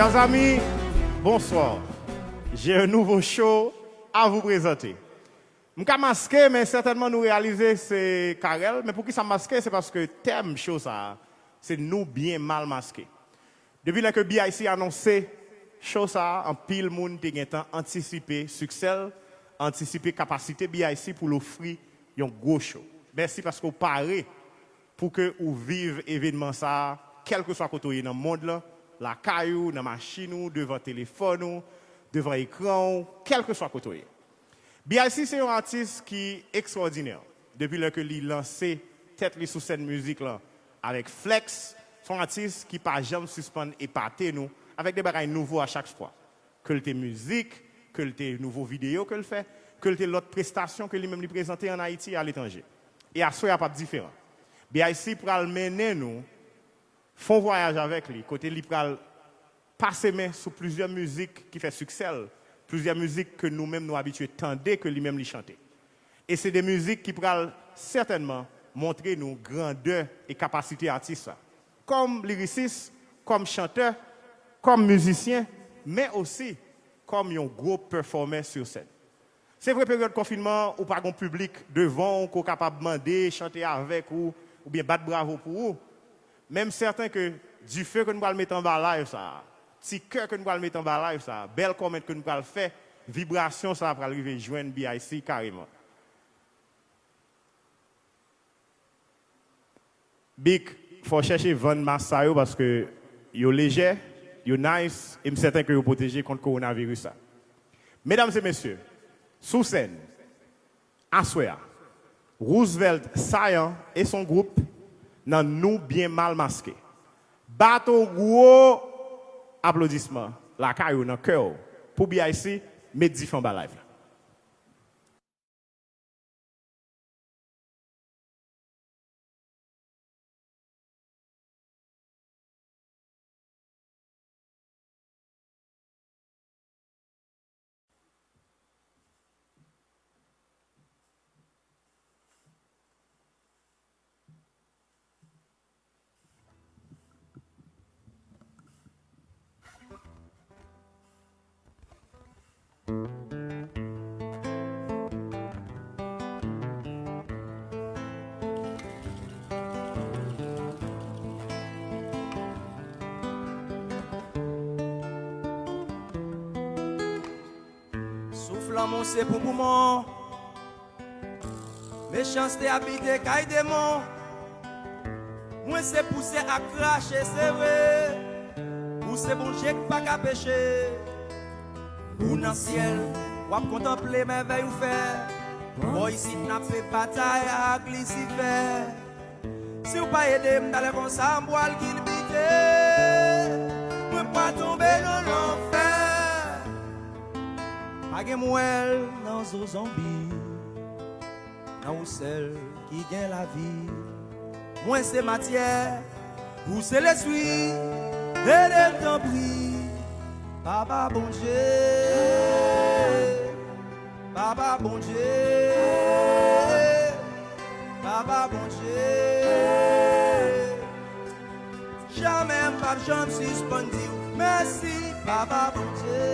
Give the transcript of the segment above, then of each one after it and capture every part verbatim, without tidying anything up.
Chers amis, bonsoir. J'ai un nouveau show à vous présenter. M ka maske, men sètènman nou reyalize se Carel. Men poukisa m maske? Se paske tèm show sa a, se nou byen mal maske. Depi lè ke B I C anonse show sa a, anpil moun te gentan antisipe siksè l, antisipe kapasite B I C pou l ofri yon gwo show. Mèsi paske w pare pou ke ou viv evènman sa a, kèlkeswa kote w ye nan mond lan, lakay ou, nan machin ou, devan telefòn ou, devan ekran ou, kèlkeswa kote w ye. B I C se yon atis ki ekstwòdinè. Depi lè ke li lanse tèt li sou sèn mizik lan avèk Flex, se yon atis ki pa janm sispann epate nou avèk de bagay nouvo a chak fwa. Ke l te mizik, ke l te nouvo videyo ke l fè, ke l te lòt prestasyon ke li menm li prezante ann Ayiti e aletranje. E aswè a p ap diferan. B I C pral mennen nou fè yon vwayaj avèk li, kote li pral pase men sou plizyè mizik ki fè siksè l, plizyè mizik ke nou menm nou abitye tande ke li menm li chante. E se de mizik ki pral sètènman montre nou grandè e kapasite atis la. Kòm lirisis, kòm chantè, kòm mizisyen, men osi kòm yon gwo pèfòmè sou sèn. Se vre, peryòd konfinman, ou pa gon piblik devan w ke w kapab mande, chante avèk ou, oubyen bat bravo pou ou. Men m sèten ke dife ke nou pral mete anba live sa a, ti kè ke nou pral mete anba live sa a, bèl kòmèt ke nou pral fè, vibrasyon sa a pral rive jwenn B I C kareman. Big, fò w chèche vann mas sa yo paske yo lejè, yo nice, e m sèten ke yo pwoteje kont kowonaviris la. Medam e mesye, sou sèn, aswè a, Roosevelt Saillant e son gwoup nan Nou Byen Mal Maske. Bat yon gwo aplodisman lakay ou, nan kè w, pou B I C, met dife anba live la. Souf lanmou se pou poumon. Mechanste abite kay demon. Mwen se pousè ak krache, se vre. Ou se Bondye k pa ka peche. Ou nan syèl, w ap kontanple mèvèy ou fè. Bò isit n ap fè batay ak Lisifè. Si w pa ede m talè konsa, m pral kilbite. Mwen pral tonbe nan lanfè. Pa gen mwèl nan zo zonbi. Nan ou sèl ki gen lavi. Mwen se matyè, ou se lespri. Ede m tanpri, Papa Bondye. Papa Bondye. Papa Bondye. Jamè m p ap janm sispann di w mèsi, Papa Bondye.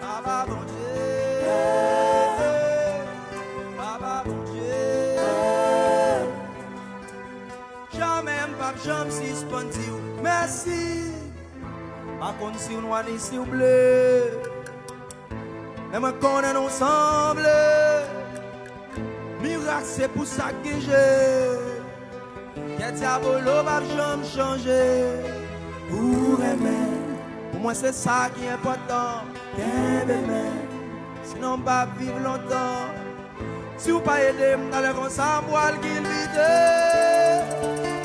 Papa Bondye. Papa Bondye. Jamè m p ap janm sispann di w mèsi. Pa konn si w nwa ni si w ble. Men mwen konnen nou sanble. Mirak se pou sa k gen je. Kè dyabolo p ap janm chanje. Ou renmen, pou mwen se sa ki enpòtan. Kenbe men, sinon m p ap viv lontan. Si w pa ede m talè konsa, m pral kilbite.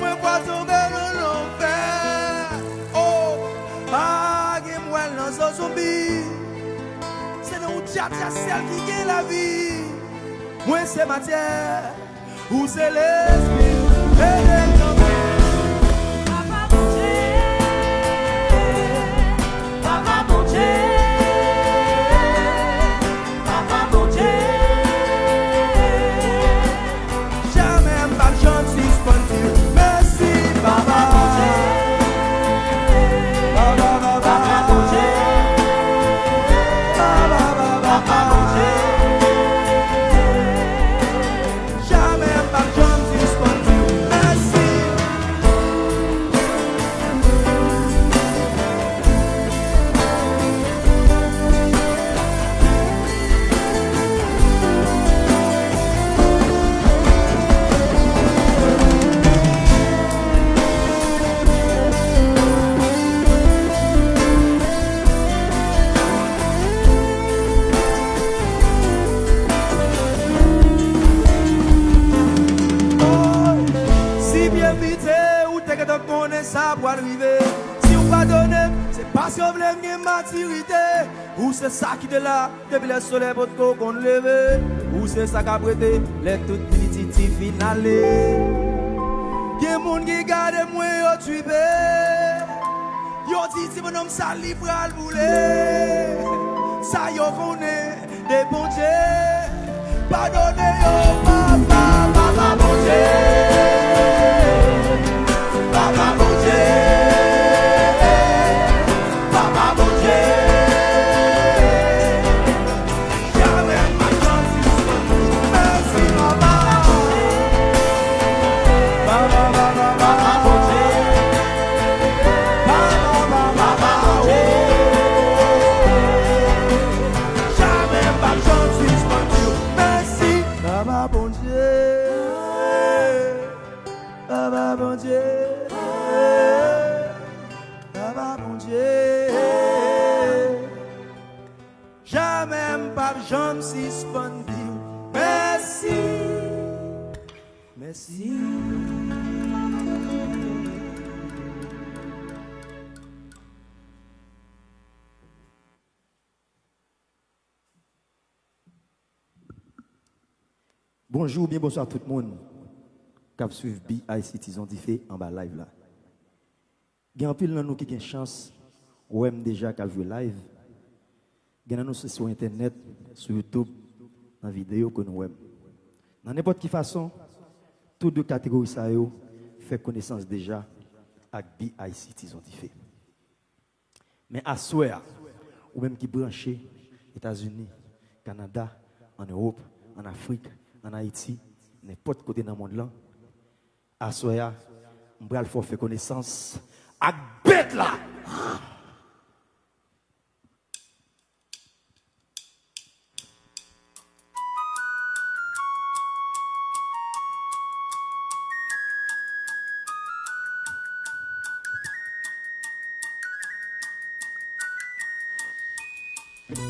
Mwen pral tonbe nan lanfè. Oh, pa gen mwèl nan zo zonbi. Se nan ou djadja sèl ki gen lavi. Mwen se matyè, ou se lespri. Ede m kanpe. Papa Bondye, Papa Bondye, Papa Bondye. Jamè m p ap janm sispann di w mèsi, Papa Bondye. pral rive. Si w padone m, se paske w vle m gen matirite. Ou se sa ki te la depi lè solèy potko konn leve. Ou se sa k ap rete lè tout pitit fin ale. Gen moun ki gade mwen, yo tripe. Yo di ti bonnonm sa li pral boule. Sa yo konnen de Bondye. Padone yo, papa, papa Bondye. Papa Bondye. Papa Bondye. Jamè m pa janm sispann di w mèsi, papa. Papa, papa, papa Bondye. Papa, papa, papa, oh. Jamè m pa janm sispann di w mèsi, papa Bondye. Papa Bondye. Papa Bondye. Jamè m p ap janm sispann di w mèsi. Mèsi. Bonjou oubyen bonswa tout moun k ap swiv B I C Tizon Dife anba live la. Gen anpil nan nou ki gen chans wè m deja k ap jwe live. Gen nan nou se sou entènèt, sou YouTube, nan videyo ke nou wè m. Nan nenpòt ki fason, tou de kategori sa yo fè konesans deja ak B I C Tizon Dife. Men aswè a, ou menm ki branche Etazini, Kanada, ann Ewòp, ann Afrik, ann Ayiti, nenpòt kote nan mond lan, aswè a, m pral fè w fè konesans ak bèt la.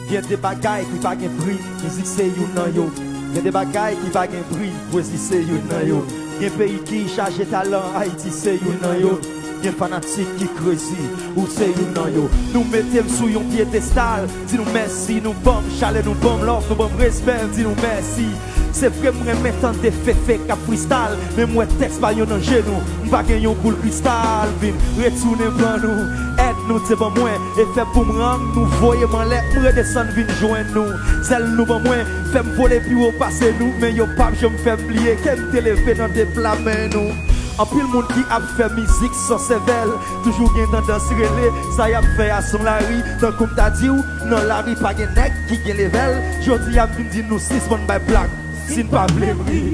Gen de bagay ki pa gen pri, mizik se youn nan yo. Gen de bagay ki pa gen pri, pwezi se youn nan yo. Gen peyi ki chaje talan, Ayiti se youn nan yo. Gen fanatik ki crazy, ou se youn nan yo. Nou mete m sou yon pyedestal, di nou mèsi, nou ban m chalè, nou ban m love, nou ban m respè, di nou mèsi. Se vre m renmen tande Fefe k ap freestyle, men m wè tèks pa yo nan je nou. M pa gen yon boul kristal, vin retounen ban nou. Èd nou te ban mwen efè boomerang, nou voye m anlè, m redesann vin jwenn nou. Zèl nou ban mwen fè m vole pi wo pase nou, men yo p ap janm fè m bliye ke m te leve nan de pla men nou. Anpil moun ki ap fè mizik san sèvèl, toujou gen tandans rele sa y ap fè a s on lari. Tankou m ta di w, nan lari pa gen nèg ki gen levèl. Jodi a m vin di nou sispann bay blag si n pa vle ri.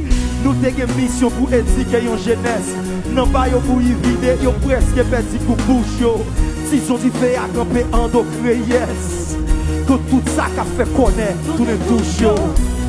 Nou te gen misyon pou edike yon jenès, nan ba yo bouyi vide, yo prèske pèdi kou bouch yo. Tizon Dife a kanpe an do kreyès kont tout sa k ap fè kònè tounen douch yo.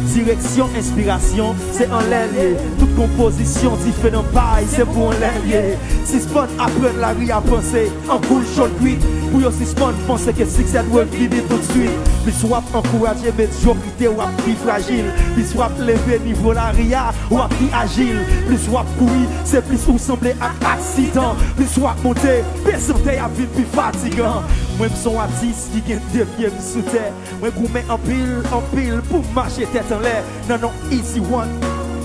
Direksyon, enspirasyon, se anlè l ye. Tout konpozisyon, dife nan pay, se pou anlè l ye. Sispann aprann lari a panse an koul chòd kwit, pou yo sispann panse ke siksè dwe vini toutswit. Plis w ap ankouraje medyokrite, w ap pi frajil. Plis w ap leve nivo lari a, w ap pi ajil. Plis w ap kouri, se plis ou sanble ak aksidan. Plis w ap monte, pezantè ap vin pi fatigan. Mwen, m s on atis ki gen de pye m sou tè. Mwen goumen anpil, anpil pou m mache tèt anlè. Nan non Easy One,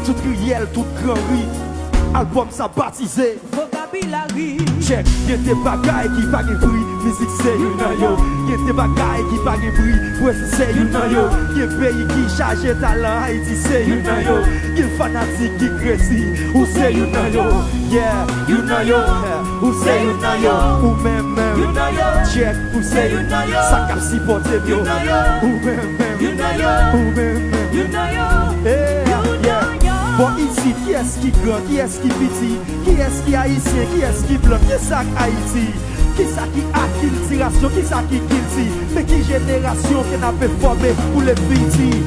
tout riyèl, tout gran ri. Albòm sa batize Vokabilari. Check. Gen de bagay ki pa gen pri, mizik se youn nan yo. Gen de bagay ki pa gen pri, pwezi se youn nan yo. Gen peyi ki chaje talan, Ayiti se youn nan yo. Gen fanatik ki crazy, ou se youn nan yo. Yeah, youn nan yo. Ou se youn nan yo. Ou menm menm. Youn nan yo. Check, ou se youn nan yo. Sa k ap sipòte m yo. Youn nan yo. Ou menm menm. Youn nan yo. Ou menm menm. Youn nan yo. Yeah, yeah. Bò isit, kiyès ki gran, kiyès ki piti, kiyès ki ayisyen, kiyès ki blan, kisa k Ayiti? Kisa ki akiltirasyon, kisa ki kilti? Men ki jenerasyon ke n ape fòme pou lefiti?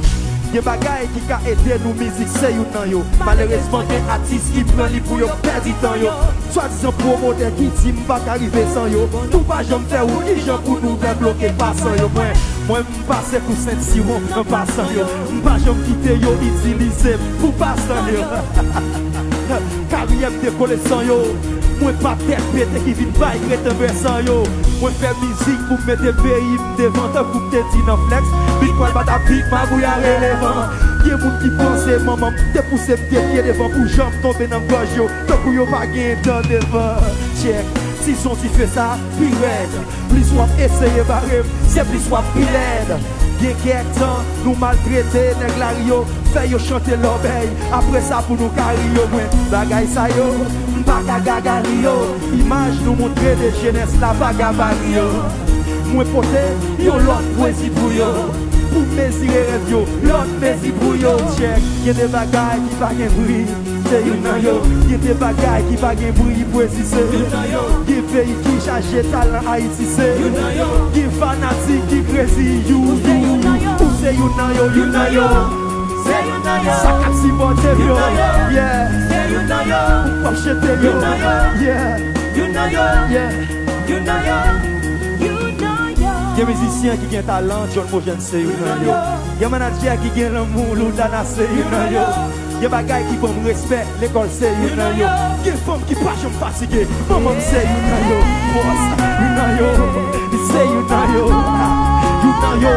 Gen bagay ki ka ede nou, mizik se youn nan yo. Malerezman, gen atis ki pran li pou yo pèdi tan yo. Swadizan pwomotè ki di m pa ka rive san yo. Nou pa janm fè wout, kijan pou nou fè bloke pasan yo? Mwen, mwen, m pase kou sentiwon an pasan yo. M pa janm kite yo itilize m pou pasan yo. Karyè m dekole san yo. Mwen pa tèt pete ki vin bay kreten vèsan yo. Mwen fè mizik pou m mete peyi m devan tankou m te di nan Flex. Bit pral bat ap bit magouy a relevan. Gen moun ki panse manman m te pouse m te pye devan pou janm tonbe nan gòj yo. Tankou yo pa gen dan devan. Check. Tizon dife sa pi rèd. Plis w ap eseye bare m, se plis w ap pi lèd. Gen kèk tan, nou maltrete nèg lari yo, fè yo chante lòbèy. Apre sa, pou nou ka ri yo, mwen, bagay sa yo, m pa ka gagari yo. Imaj nou montre de jenès la pa gabari yo. Mwen pote yon lòt pwezi pou yo, pou mezire rèv yo, lòt mezi pou yo. Check, gen de bagay ki pa gen pri. Se youn nan yo. Gen de bagay ki pa gen bri, pwezi se youn nan yo. Gen peyi ki chaje talan, Ayiti se youn nan yo. Gen fanatik ki krezi, you, you, you. Ou se youn nan yo, youn nan yo. Se youn nan yo. Sa k ap sipòte m yo. Youn nan yo. Yeah. Se youn nan yo. Ou p ap chete yo. Youn nan yo. Yeah. Youn nan yo. Yeah. Youn nan yo. Youn nan yo. Gen mizisyen ki gen talan, John Mojèn se youn nan yo. Gen manadjè ki gen lanmou, Loudana se youn nan yo. Gen bagay ki ban m respè, lekòl se youn nan yo. Gen fanm ki pa janm fatige, manman m se youn nan yo. Bòs, youn nan yo, li se youn nan yo. Youn nan yo,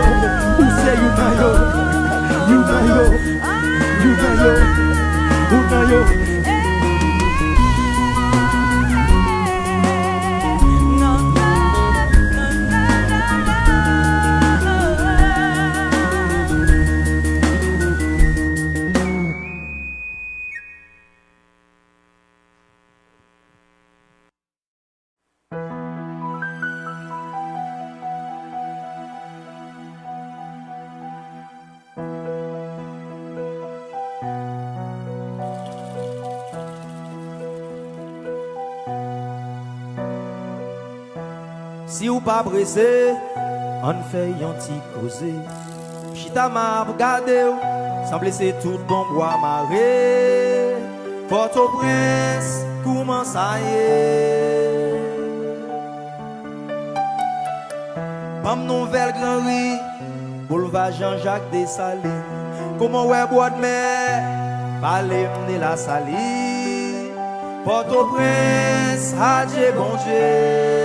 ou se youn nan yo. Youn nan yo, youn nan yo, youn nan yo. Si w pa prese, ann fè yon ti koze. M chita m ap gade w, sanble se tout bon bwa mare. Pòtoprens, kouman sa ye? Ban m nouvèl Granri, boulva Jan Jak Desalin. Kòman w wè bòdmè? Pale m de Lasalin. Pòtoprens, adye Bondye.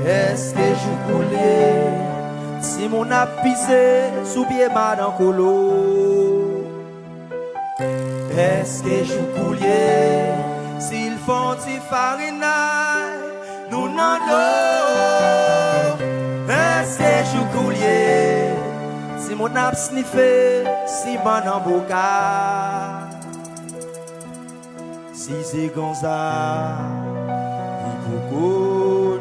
Èske jou koulye, timoun ap pise sou pye madan kolo? Èske jou koulye, si l fè yon ti farinay, nou nan dlo? Èske jou koulye, timoun ap snife siman nan boka? Si se konsa, li poko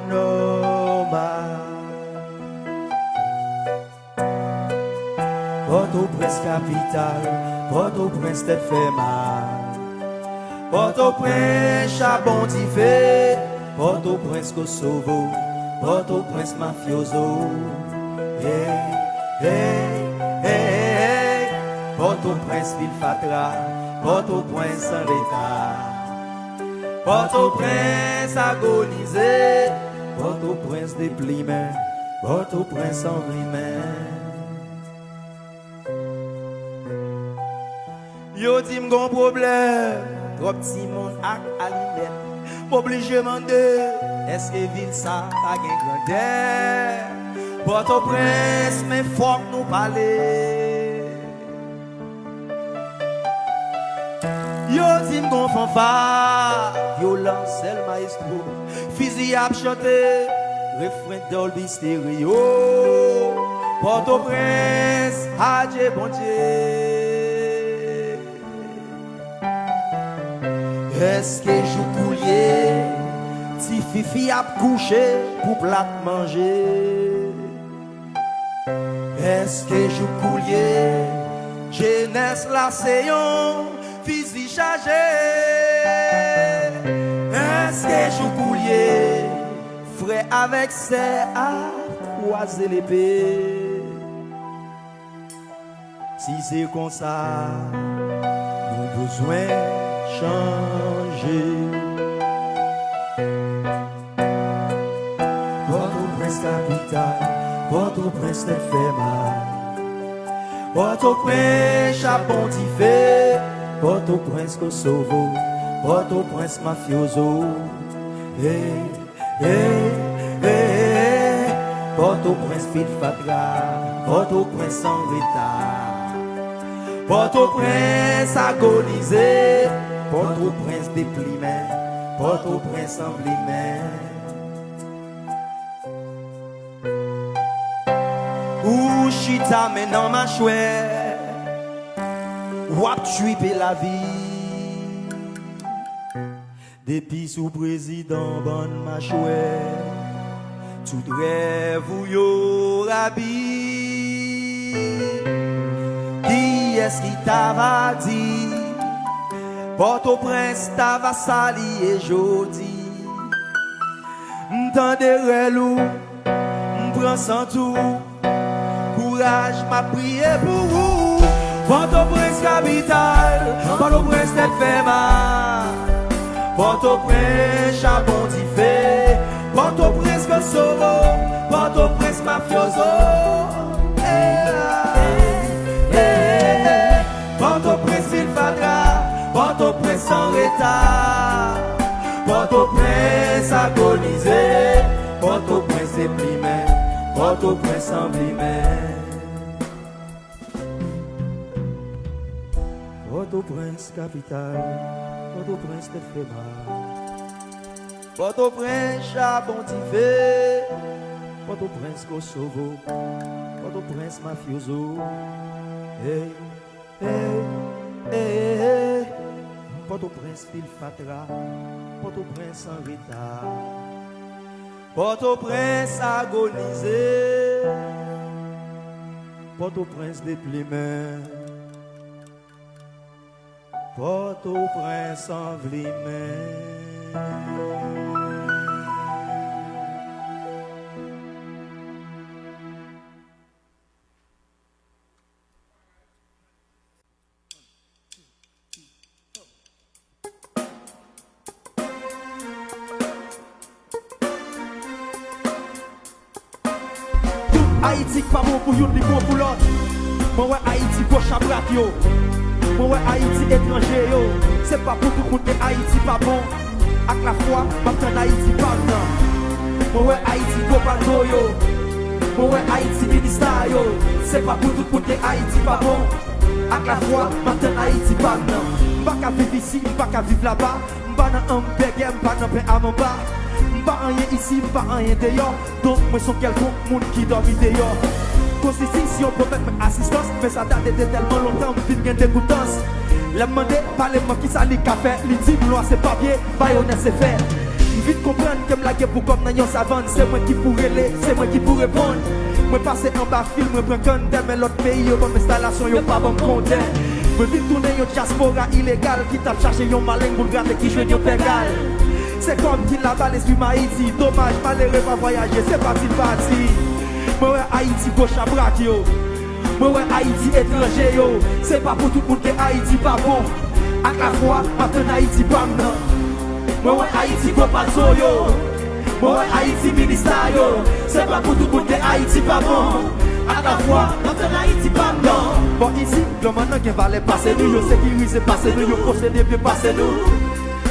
nòmal. Pòtoprens kapital, Pòtoprens tèt fè mal. Pòtoprens chabon dife, Pòtoprens Kosovo, Pòtoprens mafyozo. Hey, hey, hey, hey, hey. Pòtoprens vil fatra, Pòtoprens san leta. Pòtoprens agonize, Pòtoprens deplimen, Pòtoprens anvlimen. Yo di m gon pwoblèm, twòp timoun ak alimèt. M oblije mande, èske vil sa pa gen grandè? Pòtoprens, men fòk nou pale. Yo di m gon fanfa, vyolans sèl mayestwo. Fizi ap chante, refren Dolby Stereo. Pòtoprens, adye Bondye. Èske jou koulye, ti fifi ap kouche pou plat manje? Èske jou koulye, jenès la se yon fizi chaje? Èske jou koulye, frè avèk sè a kwaze lepe? Si se konsa, nou bezwen chanje. Pòtoprens kapital, Pòtoprens tèt fè mal. Pòtoprens, Chabon Dife, Pòtoprens, Kosovo, Pòtoprens, mafyozo. Hey, hey, hey, hey. Pòtoprens, vil fatra, Pòtoprens, an reta. Pòtoprens, agonize, Pòtoprens, deplimen, Pòtoprens, anblimen. Ou chita men nan machwè, w ap twipe lavi. Depi sou prezidan bann machwè, tout rèv ou yo rabi. Kiyès ki ta va di Pòtoprens ta va sa li ye jodi? M tande rèl ou, m pran sant ou. Kouraj, m ap priye pou ou. Pòtoprens kapital, Pòtoprens tèt fè mal. Pòtoprens chabon dife, Pòtoprens Kosovo, Pòtoprens mafyozo. Eh, eh, eh, eh. Pòtoprens vil fatra, Pòtoprens an reta. Pòtoprens agonize, Pòtoprens deplimen, Pòtoprens anblimen. Pòtoprens kapital, Pòtoprens tèt fè mal. Pòtoprens chabon dife, Pòtoprens Kosovo, Pòtoprens mafyozo. Hey, hey, hey, hey. Pòtoprens vil fatra, Pòtoprens an reta. Pòtoprens agonize, Pòtoprens deplimen, Pòtoprens anblimen. Tout Ayiti k pa bon pou youn, li bon pou lòt. Mwen wè Ayiti gwo chabrak yo. Mwen wè Ayiti etranje yo. Se pa pou tout moun ke Ayiti pa bon. Ak lafwa, m ap tann Ayiti pa m nan. Mwen wè Ayiti gwo bato yo. Mwen wè Ayiti minista yo. Se pa pou tout moun ke Ayiti pa bon. Ak lafwa, m ap tann Ayiti pa m nan. M pa ka viv isi, m pa ka viv laba. M pa nan anbègè, m pa nan pen a manba. M pa anyen isi, m pa anyen deyò. Donk, mwen se yon kèlkonk moun ki dòmi deyò. Konstitisyon pwomèt mwen asistans, men sa date de tèlman lontan, m vin gen degoutans. Lè m mande pale m kisa li ka fè, li di m lwa se papye, mayonèz se fè. M vin konprann ke m lage pou kòm nan yon savann, se mwen ki pou rele, se mwen ki pou reponn. Mwen pase anba fil, mwen pran kann, tèlmen lòt peyi yo ban m enstalasyon, yo pa ban m kontè. Mwen vin tounen yon dyaspora ilegal ki t ap chache yon maleng pou l grate, ki jwenn yon pègal. Se kòb ki laba lespri m Ayiti. Domaj, malere pa vwayaje, se pati l pati. Mwen wè Ayiti gwo chabrak yo. Mwen wè Ayiti etranje yo. Se pa pou tout moun ke Ayiti pa bon. Ak lafwa, m ap tann Ayiti pa m nan. Mwen wè Ayiti gwo bato yo. Mwen wè Ayiti minista yo. Se pa pou tout moun ke Ayiti pa bon. Ak lafwa, m ap tann Ayiti pa m nan. Bò isi, granmoun nan gen valè pase nou, yo sekirize pase nou, yo posede byen pase nou.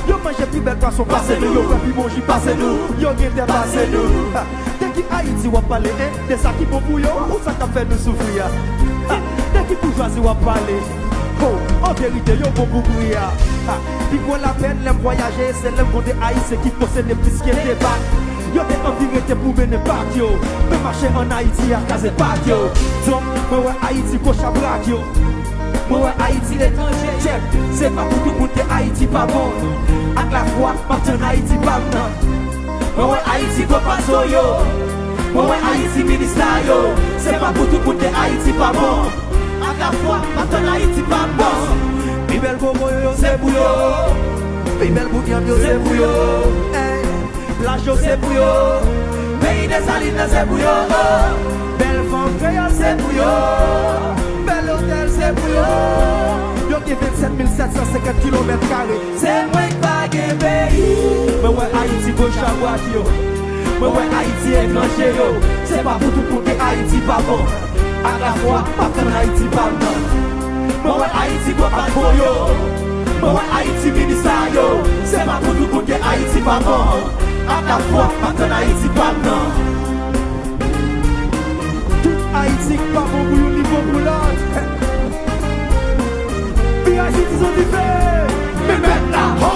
Yo manje pi bèl pwason pase nou, yo bwè pi bon ji pase nou, yo gen tè pase nou. Ha, de ki Ayiti w ap pale, en? De sa ki bon pou yo, ou sa k ap fè nou soufri a? Ha, de ki boujwazi w ap pale? Ho, an verite, yo bon pou bri a. Ha, pi gwo lapèn lè m vwayaje, se lè m konn de Ayisyen ki posede plis ke de bak. Yo te anvi rete pou mennen bak yo, men mache ann Ayiti a kraze pak yo. Donk, mwen wè Ayiti gwo chabrak yo. Mwen wè Ayiti etranje, tchèk, se pa pou tout moun ke Ayiti pa bon. Ak lafwa, m ap tann Ayiti pa m nan. Mwen wè Ayiti gwo bato yo. Mwen wè Ayiti minista yo. Se pa pou tout moun ke Ayiti pa bon. Ak lafwa, m ap tann Ayiti pa m nan. Pi bèl gogo yo, yo, se pou yo. Pi bèl bout yanm yo, se pou yo. Ey. Plaj yo se pou yo, peyi Desalin nan se pou yo. Bèl fanm kreyòl se pou yo, bèl otèl se pou yo. Yo gen vennsèt mil sèt san senkant kilomèt kare. Se mwen k pa gen peyi. Mwen wè Ayiti gwo chabrak yo. Mwen wè Ayiti etranje yo. Se pa pou tout moun ke Ayiti pa bon. Atafwa, m ap tann Ayiti pa m nan. Mwen wè Ayiti gwo pat voyo. Mwen wè Ayiti minis sa yo. Se pa pou tout moun gen Ayiti pa m nan. Atafwa, m ap tann Ayiti pa m nan. Tout Ayiti k pa bon pou youn, li bon pou lòt. B I C dizon dife. Men mèt la, ho!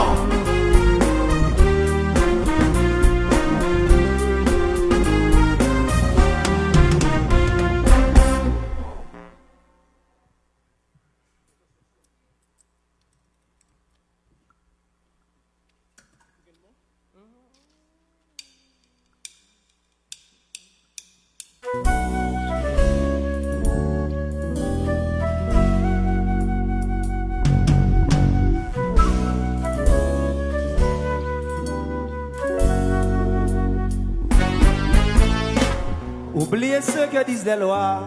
Oubliez ce que disent les lois,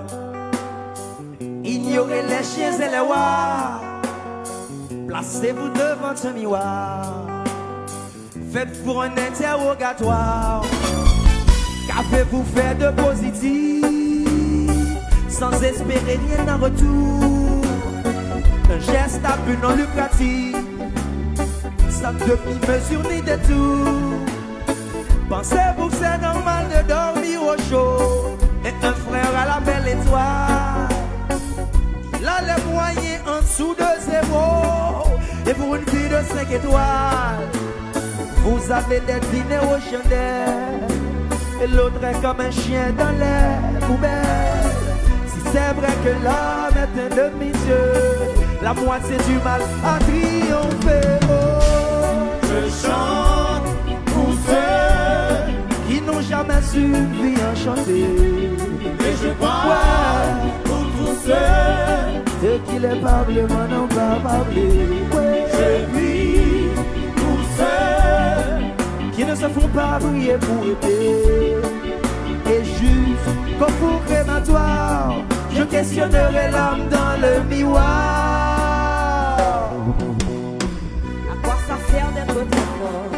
ignorez les chiens et les rats. Placez-vous devant un miroir. Faites-vous un interrogatoire. Qu'avez-vous fait de positif sans espérer rien en retour? Un geste à but non lucratif, sans demi-mesure ni détour. Pensez-vous que c'est normal de dormir au chaud et un frère à la belle étoile? Il a les moyens en dessous de zéro. Et pour une fille de cinq étoiles, vous avez des dîners aux chandelles et l'autre est comme un chien dans les poubelles. Si c'est vrai que l'homme est un demi-dieu, la moitié du mal a triomphé. Oh, je chante pour ceux qui n'ont jamais su une vie enchantée. Et je parle pour tous ceux de qui les parlements n'ont pas parlé. Je prie pour ceux qui ne se font pas prier pour aider. Et juste qu'au four crématoire, je questionnerai l'homme dans le miroir. À quoi ça sert d'être très fort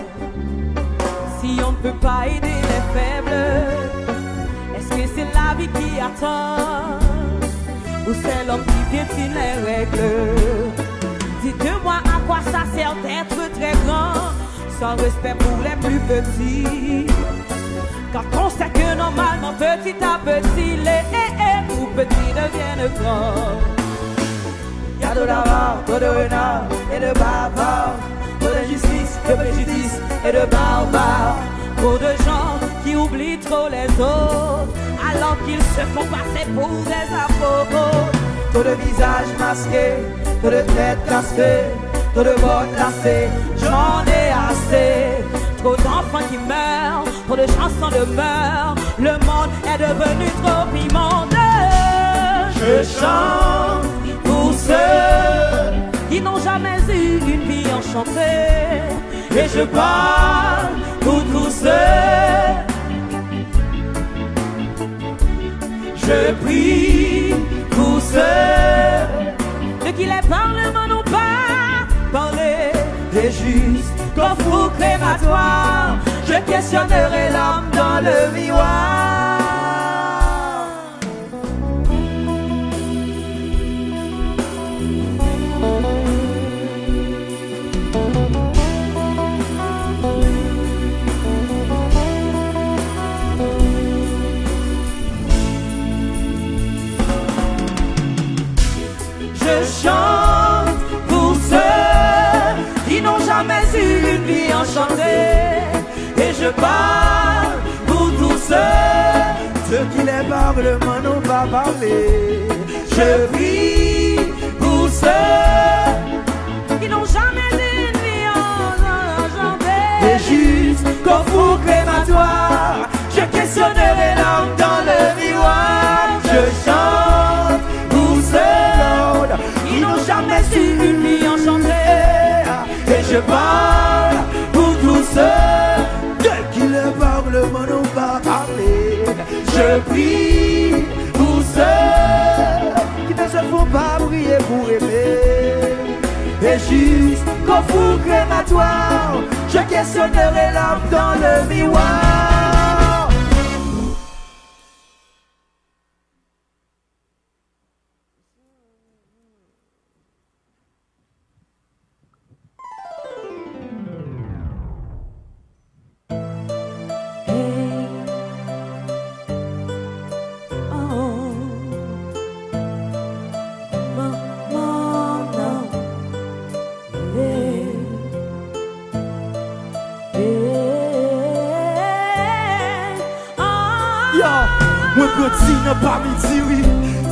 si on ne peut pas aider les faibles? Est-ce que c'est la vie qui attend ou c'est l'homme qui piétine les règles? Dites-moi à quoi ça sert d'être très grand sans respect pour les plus petits. Quand on sait que normalement petit à petit les tout petits deviennent grands. Y a trop d'avares, trop de renards et de bavards, trop d'injustice, de préjudice et de barbares. Trop de gens qui oublient trop les autres alors qu'ils se font passer pour des apôtres. Trop de visages masqués, trop de têtes cassées, trop de bottes lacées, j'en ai assez. Trop d'enfants qui meurent, trop de chansons de mœurs, le monde est devenu trop immonde. Je chante pour ceux qui n'ont jamais eu une vie enchantée. Et je parle pour tous ceux, je prie pour ceux de qui les parlements n'ont pas parlé. Et jusqu'au four crématoire, je questionnerai l'homme dans le miroir. Je chante pour ceux qui n'ont jamais eu une vie enchantée. Et je parle pour tous ceux, ceux qui les parlements n'ont pas parlé. Je prie pour ceux qui n'ont jamais dit une vie enchantée. Et jusqu'au four crématoire, je questionnerai l'homme dans le miroir. Je chante pour ceux qui n'ont jamais su une vie enchantée. Et je parle pour tous ceux de qui le parlement n'ont pas parlé. Je prie pour ceux qui ne se font pas prier pour aimer. Et jusqu'au four crématoire, je questionnerai l'homme dans le miroir. Grandi nan pami diri,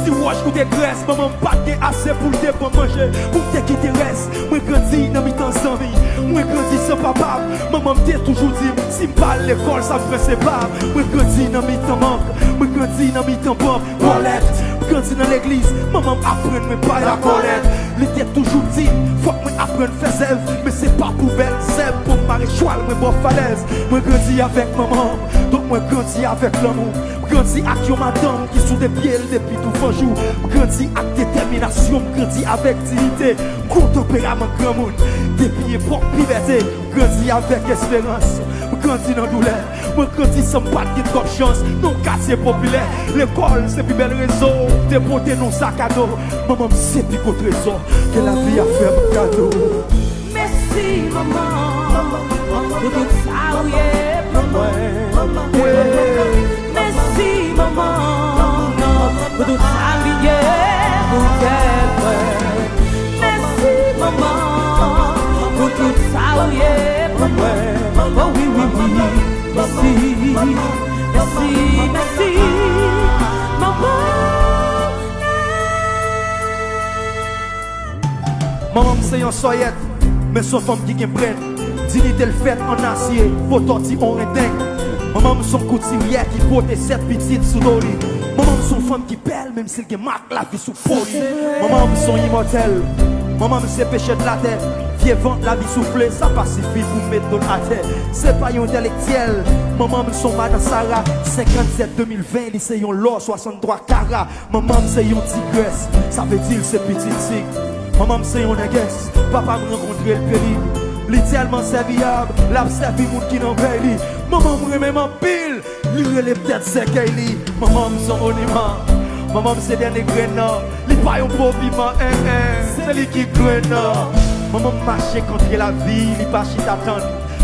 ti wòch ou te grès. Manman m pa t gen ase pou l te ban m manje, pou m te kite rès. Mwen grandi nan mitan zanmi, mwen grandi san papa m. Manman m te toujou di m, si m pa al lekòl, sa m pran se pa m. Mwen grandi nan mitan mank, mwen grandi nan mitan bank, bòlèt. M grandi nan legliz, manman m aprann mwen bay lakòlèt. Li te toujou di m, fòk mwen aprann fè zèv, men se pa pou bèl zèv, pou m mare chwal mwen bò falèz. Mwen grandi avèk manman m, donk mwen grandi avèk lanmou. M grandi ak yon madanm ki sou de pye l depi touvan jou. M grandi ak detèminasyon, m grandi avèk diyite. M gon tanperaman granmoun depi epòk pibète. M grandi avèk esperans, m grandi nan doulè. Mwen grandi san m pa t gen twòp chans nan yon katye popilè. Lekòl se pi bèl rezo, te pote nan sakado. Manman m se pi gwo trezò ke lavi a fè m kado. Mèsi manman, pou tout sa ou ye pou mwen. Mèsi manman, pou tout sa ou ye pou tèt mwen. Mèsi manman, pou tout sa ou ye pou mwen. Oh wi, wi, wi, mèsi, mèsi, mèsi manman. Manman m se yon sòyèt, men s on fanm ki gen brenn. Diyite l fèt an asye, po tòti on renden. Manman m s on koutiryè ki pote sèt pitit sou do li. Manman m s on fanm ki bèl, menm si l gen mak lavi sou po li. Manman m s on imòtèl, manman m se pechè de latè. Vye van lavi soufle, sa pa sifi pou met do l atè. Se pa yon entèlektyèl, manman m s on madan Sara. Senkannsèt de mil ven, li se yon lò swasanntwa kara. Manman m se yon tigrès, sa vle di l se pitit tig. Manman m se yon nègès, papa m rankontre l peli. Li tèlman sèviyab, l ap sèvi moun ki nan vèy li. Manman m renmen m anpil, li rele m tèt sèkèy li. Manman m s on moniman, manman m se dènye grenn nan. Li pa yon po piman, en, en, se li ki grenn nan. Manman m mache kontre lavi, li pa chita tann.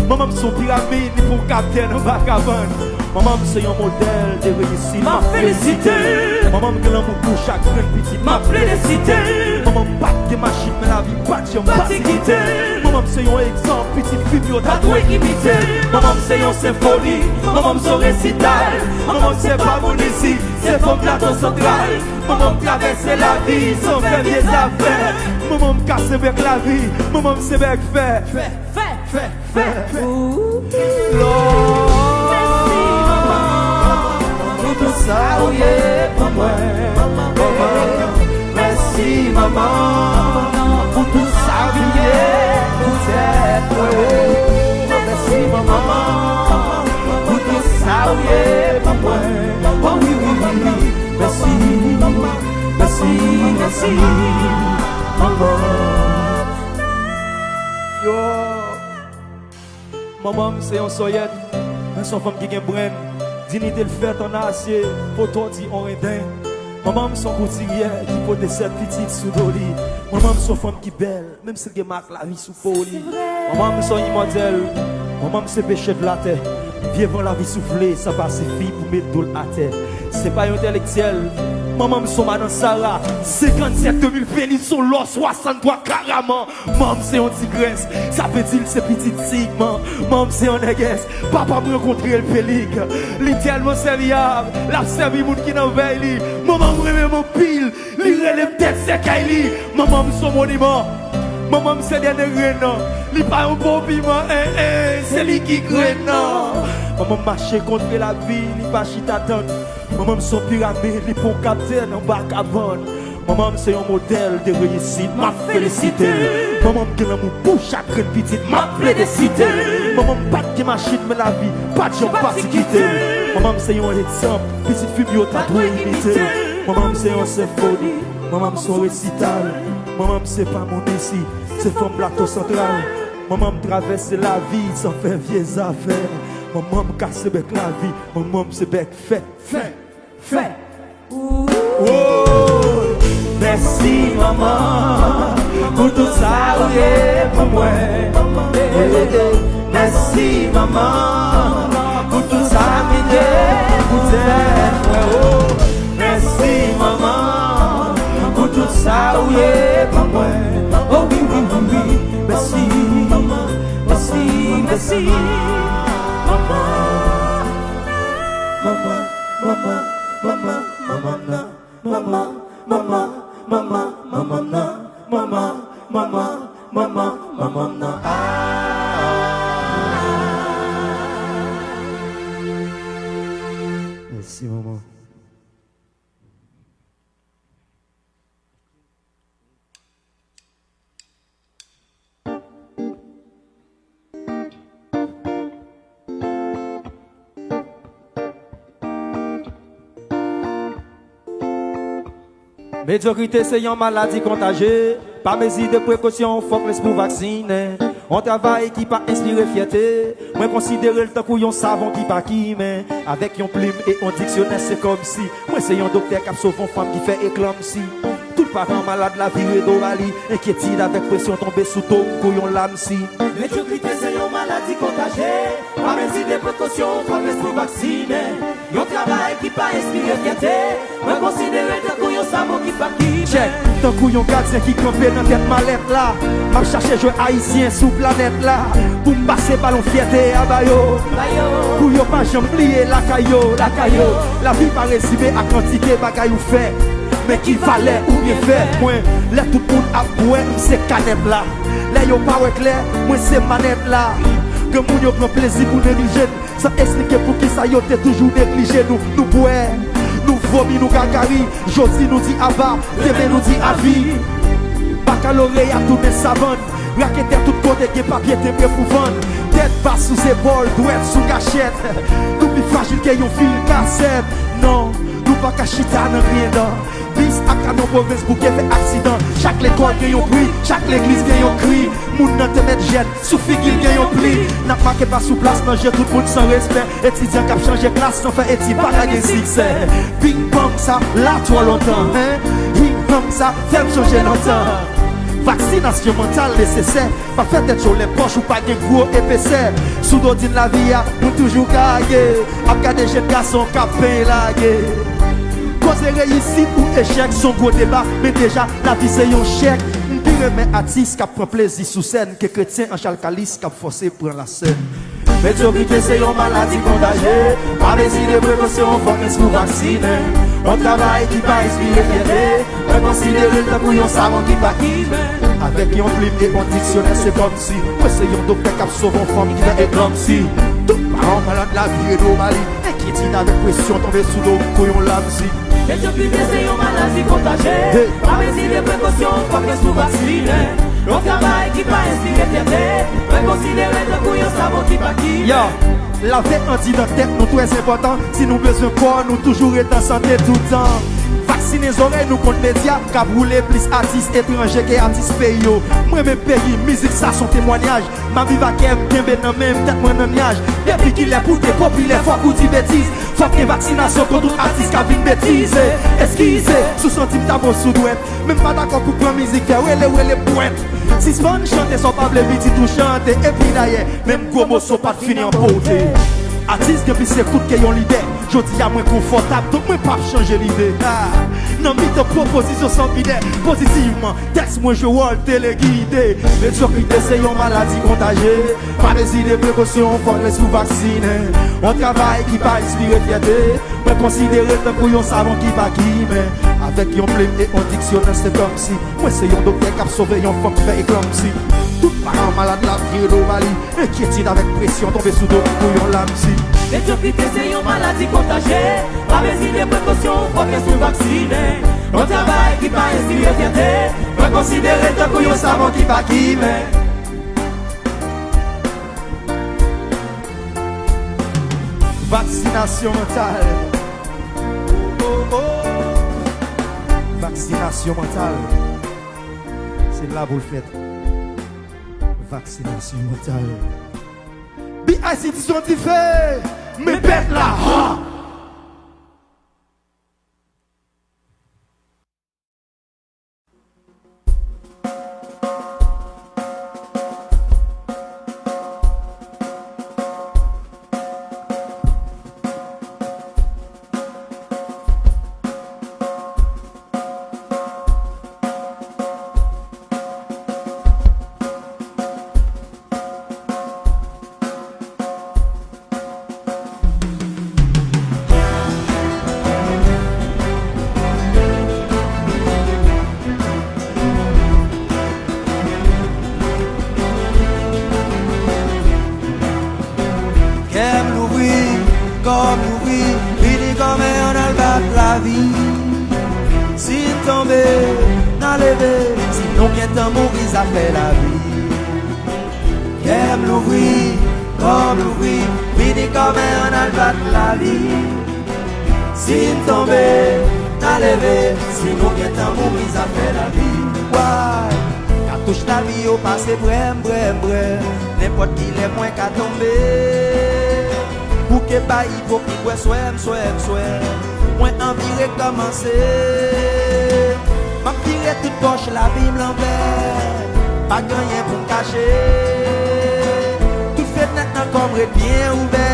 Manman m s on piramid, li pou w kaptèn anba kabann. Manman m se yon modèl de reyisit, m ap felisite l. Manman m gen lanmou pou chak grenn pitit, m ap plede site l. Manman m pa t gen machin, men lavi pa t janm pati kite l. Manman m se yon egzanp, pitit fi m yo ta dwe imite l. Manman m se yon senfoni, manman m s on resital. Manman m se pa moun isi, se fanm Plato Santral. Manman m travèse lavi san fè vye zafè. Manman m kase bèk lavi, manman m se bèk fè. Fè, fè, fè, fè. Lòd, mèsi manman, pou tout sa ou ye pou mwen. Mèsi manman, pou tout sa ou ye pou tèt mwen. Mèsi manman, pou tout sa ou ye pou mwen. Oh wi, wi, wi, wi. Mèsi, mèsi, mèsi, manman. Yo. Manman m se yon sòyèt, men s on fanm ki gen brenn. Diyite l fèt an asye, po tòti on renden. Manman m s on koutiryè ki pote sèt pitit sou do li. Manman m s on fanm ki bèl, menm si l gen mak lavi sou po li. Manman m s on imòtèl, manman m se pechè de latè. Vye van lavi soufle, sa pa sifi pou met do l atè. Se pa yon entèlektyèl, manman m s on madan Sara. Senkannsèt de mil ven, li s on lò swasanntwa karaman. Manman m se yon tigrès, sa vle di l se pitit tig, man. Manman m se yon nègès, papa m rankontre l pelig. Li tèlman sèviyab, l ap sèvi moun ki nan vèy li. Manman m renmen m anpil, li rele m tèt sèkèy li. Manman m s on moniman, manman m se dènye grenn nan. Li pa yon po piman, en, en, se li ki grenn nan. Manman m mache kontre lavi, li pa chita tann. Manman m s on piramid, li pa yon kaptèn anba kabann. Manman m se yon modèl de reyisit, m ap felisite l. Manman m gen lanmou pou chak grenn pitit, m ap plede site l. Manman m pa t gen machin, men lavi pa t janm pati kite l. Manman m se yon egzanp, pitit fi m yo ta dwe imite l. Manman m se yon senfoni, manman m s on resital. Manman m se pa moun isi, se fanm Plato Santral. Manman m travèse lavi san fè vye zafè. Manman m kase bèk lavi, manman m se bèk fè. Fè, fè. Oh, mèsi manman, pou tout sa ou ye pou mwen. Eh, eh, eh. Mèsi manman, pou tout sa ki te pou tèt mwen. Oh, mèsi manman, pou tout sa ou ye pou mwen. Oh wi, wi, wi, wi. Mèsi manman, mèsi, mèsi manman. Manman, manman, manman, manman. Manman m nan, manman, manman, manman, manman m nan, manman, manman, manman, manman m nan. Ah. Mèsi, manman. Medyokrite se yon maladi kontaje. Pa mezi de prekosyon, fòk lespri w vaksinen. Yon travay ki pa enspire fyète. Mwen konsidere l tankou yon savon ki pa kimen. Avèk yon plim e yon diksyonè, se kòmsi mwen se yon doktè k ap sove yon fanm ki fè eklanmsi. Tout paran malad la vire do ba li, enkyetid avèk presyon tonbe sou do m kou yon lamsi. Medyokrite se yon maladi kontaje. Pa mezi de prekosyon, fòk lespri w vaksinen. Yon travay ki pa enspire fyète. Mwen konsidere tankou yon savon ki pa kimen. Tchèk, tankou yon gadyen ki kanpe nan tèt malèt la. M ap chache jwè ayisyen sou planèt la. Pou m pase balon fyète a ba yo. Ba yo. Pou yo pa janm bliye lakay yo, lakay yo. Lavi pa rezime a kantite bagay ou fè, men ki valè ou byen fè. Mwen, lè tout moun ap bwè, m se kanèt la. Lè yo pa wè klè, mwen se manèt la. Granmoun yo pran plezi pou neglije n, san eksplike poukisa yo te toujou neglije nou. Nou bwè, nou vomi, nou gagari. Jodi nou di aba, demen nou di avi. Bakaloreya tounen savann. Raketè tout kote, gen papye tenbre pou vann. Tèt ba sou zepòl, dwèt sou kachèt. Nou pi frajil ke yon fil kasèt. Non, nou pa ka chita nan griyen dan. Bis ak kamyon pwovens bouke fè aksidan. Chak lekòl gen yon pri, chak legliz gen yon kri. Moun nan te mèt jèn, sou figi l gen yon pli. N ap make pa sou plas nan je tout moun san respè. Etidyan k ap chanje klas san fè etid pa ka gen siksè. Bing bang sa la twò lontan, en. Bing bang sa fè m sonje lontan. Vaksinasyon mantal nesesè. Pa fè tèt cho lè pòch ou pa gen gwo epesè. Sou dodin lavi a, nou toujou kage. Ap gade jèn gason k ap penyen lage. Koze reyisit ou echèk se yon gwo deba, men deja lavi se yon chèk. M pi renmen atis k ap pran plezi sou sèn ke kretyen an chal kalis k ap fòse pran lasèn. Medyokrite se yon maladi kontaje. Pa mezi de prekosyon, fòk lespri w vaksinen. Yon travay ki pa enspire fyète. Mwen konsidere l tankou yon savon ki pa kimen. Avèk yon plim e yon diksyonè, se kòmsi mwen se yon doktè k ap sove yon fanm ki fè eklanmsi. Tout paran malad la vire do ba li. Enkyetid avèk presyon tonbe sou do m kou yon lamsi. Medyokrite se yon maladi kontaje. Hey. Pa mezi de prekosyon, fòk lespri w vaksinen. Yon travay ki pa enspire fyète. Mwen konsidere l tankou yon savon ki pa kimen. Yo. Lave andidan tèt nou trè enpòtan. Si nou bezwen kò nou toujou ret an sante toutan. Vaksinen zòrèy nou kont medya k ap woule plis atis etranje ke atis peyi yo. Mwen menm peyi, mizik sa se yon temwanyaj. M ap viv ak kè m kenbe nan men m, tèt mwen nan nyaj. Depi kilè pou te popilè, fòk ou di betiz. Fòk gen vaksinasyon kont tout atis k ap vin betize. Eskize, si w santi m tape w sou dwèt. Men m pa dakò pou pran mizik fè wele wele pwent. Sispann chante sa w pa vle piti tou chante. Epi dayè, menm gwo moso pa t fini an pote. Atis gen plis ekout ke yon lidè. Jodi a mwen konfòtab, donk mwen p ap chanje lide. Ah, nan mitan pwopozisyon san pidè, pozitivman, tèks mwen jwe wòl telegide. Medyokrite se yon maladi kontaje. Pa mezi de prekosyon, fòk lespri w vaksinen. Yon travay ki pa enspire fyète. Mwen konsidere l tankou yon savon ki pa kimen. Avèk yon plim e yon diksyonè, se kòmsi mwen se yon doktè k ap sove yon fanm ki fè eklanmsi. Tout paran malad la vire do ba li. Enkyetid avèk presyon tonbe sou do m kou yon lamsi. Medyokrite se yon maladi kontaje. Pa mezi de prekosyon, fòk lespri w vaksinen. Yon travay ki pa enspire fyète. Mwen konsidere l tankou yon savon ki pa kimen. Vaksinasyon mantal. Oh, oh, oh. Vaksinasyon mantal. Se la pou l fèt. Vaksinasyon mantal. B I C ti son dife. Men bèt la, ha! Tonbe, n a leve, si nou gentan mouri, zafè lavi. Kè m louvri, kò m louvri, vini kòmè ann al bat lavi. Si n tonbe, n a leve, si nou gentan mouri, zafè lavi. Why? Katouch lavi yo pase brèm, brèm, brèm. Nenpòt kilè mwen ka tonbe. Bouke bay ipokrit, wè swè m, swè m, swè m. Mwen anvi rekòmanse. M ap vire tout pòch lavi m lanvè. Pa gen anyen pou m kache. Tout fenèt nan kò m ret byen ouvè.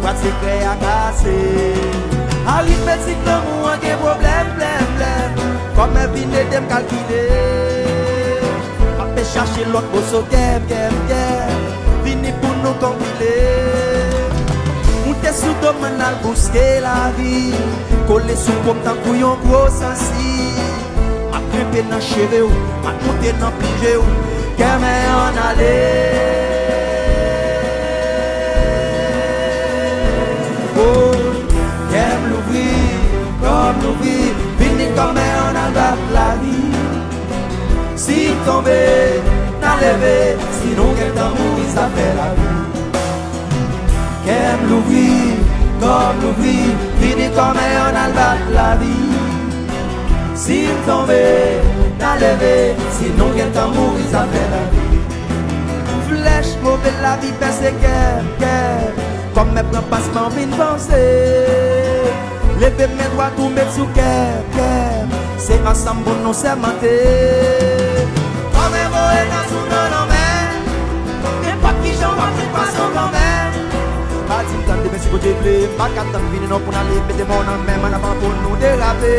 Bwat sekrè a kase. Aritmetik lanmou an gen pwoblèm, blèm, blèm. Kòmè vin ede m kalkile. M ape chache lòt moso kè m, kè m, kè m. Vini pou nou konpile. Moute sou do m, ann al bouske lavi. Kole sou po m tankou yon gwo sansi. M ap grenpe nan cheve w, m ap moute nan pije w. Kè m ann ale. Oh, kè m louvri, kò m louvri, vini kòmè ann al bat lavi. Si n tonbe, n a leve, si nou gentan mouri, zafè lavi. Kè m louvri, kò m louvri, vini kòmè ann al bat lavi. Si n tonbe, n a leve, si nou gentan mouri, zafè lavi. Flèch move lavi pèse kè m, kè m. Kòmè pran pasman vin panse. Leve men dwat ou met sou kè m, kè m. Se ansanm pou nou sèmante. Kòmè voye gaz ou nan lanmè. Nenpòt kijan w ap fè pwason granmè. Pa di m tande, men si Bondye vle, m pa ka tann vini non pou n ale mete men w nan men m ann avan pou nou derape.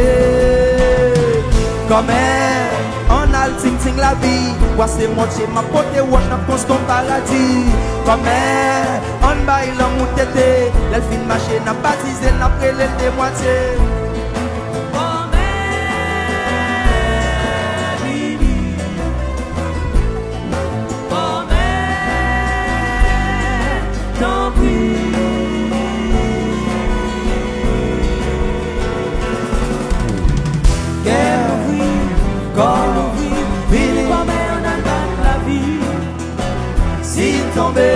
Kòmè, ann al ting ting lavi, bwase mòtye, m ap pote wòch nan konston paradi. Kòmè, ann bay lanmou tete, lè l fin mache, n ap batize l, n ap rele l demwatye. Kòmè, vini. Kòmè, tanpri. Kè louvri, kò louvri, vini kòmè ann al bat lavi. Si n tonbe,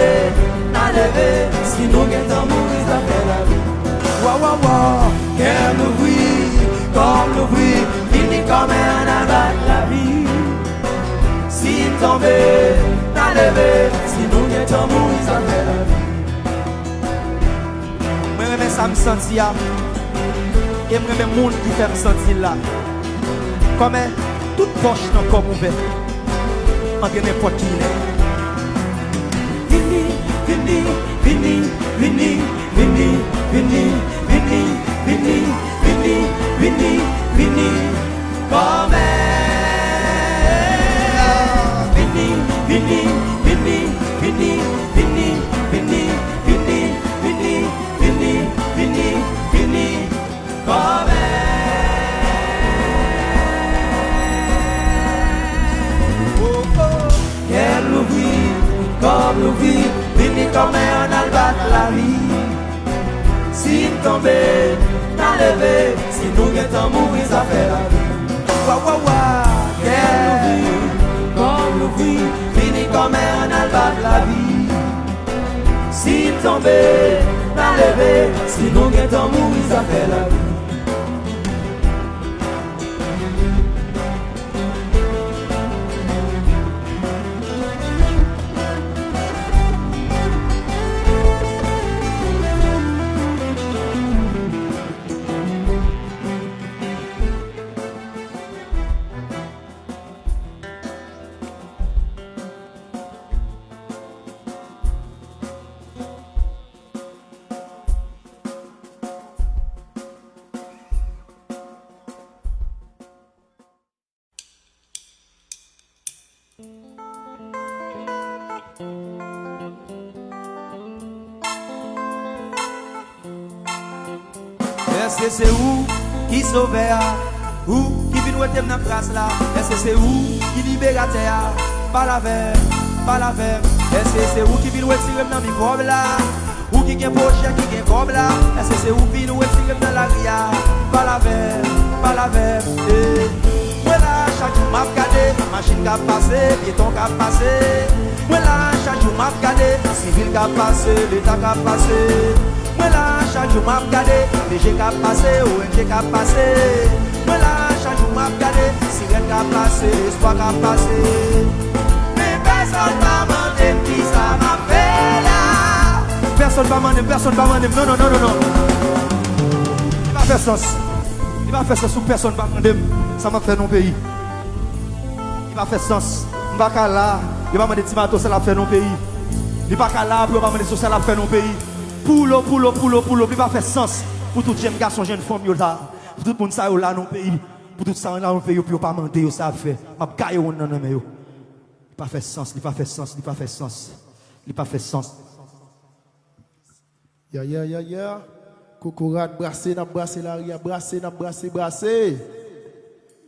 n a leve, si nou gentan mouri, zafè lavi. Wa, wa, wa, kè m louvri, kò m louvri, vini kòmè ann al bat lavi. Si n tonbe, n a leve, si nou gentan mouri, zafè lavi. Mwen renmen sa m santi a, e m renmen moun ki fè m santi l la. Kòmè, tout pòch nan kò m ouvè, antre nenpòt kilè. Vini, vini, vini, vini, vini, vini, vini, vini, vini, vini, vini, kòmè. Vini, vini, vini, vini, vini, vini, vini, vini, vini, vini, vini, vini, kòmè. Oh, oh. Kè m louvri, kò m louvri, vini kòmè ann al bat lavi. Si n tonbe, n a leve, si nou gentan mouri, zafè lavi. Wa, wa, wa, kè m louvri, kò m louvri, vini kòmè ann al bat lavi. Si n tonbe, n a leve, si nou gentan mouri, zafè lavi. Èske se ou ki sovè a? Ou ki vin wete m nan kras la? Èske se ou ki liberatè a? Pale avè m, pale avè m. Èske se ou ki vin retire m nan mikwòb la? Ou ki gen pwojè, ki gen kòb la? Èske se ou vin retire m nan lari a? Pale avè m, pale Avè m, eh. Mwen la, chak jou m ap gade machin k ap pase, pyeton k ap pase. Mwen la, chak jou m ap gade sivil k ap pase, leta k ap pase. Mwen la, chak jou m ap gade D J k ap pase, O N G k ap pase. Mwen la, chak jou m ap gade sirèn k ap pase, espwa k ap pase. Men pèsonn pa mande m kisa m ap fè la. Pèsonn pa mande m, pèsonn pa mande m, non, non, non, non, non. Li pa fè sans. Li pa fè sans pou pèsonn pa mande m sa m ap fè nan peyi. Li pa fè sans. M pa ka la, yo pa mande Ti Mato sa l ap fè nan peyi. Li pa ka la pou yo pa mande Sosyal ap fè nan peyi. Pull up, pull up, pull up, pull up. Li pa fè sans pou tout jèn gason, jèn fanm yo la, pou tout moun sa yo la nan peyi, pou tout sa yo la nan peyi yo, pou yo pa mande yo sa ap fè. M ap gaye wonn nan nan men yo. Li pa fè sans, li pa fè sans, li pa fè sans. Li pa fè sans. Ya, ya, ya, ya. Kokorat, brase, n ap brase lari a, brase, n ap brase, brase.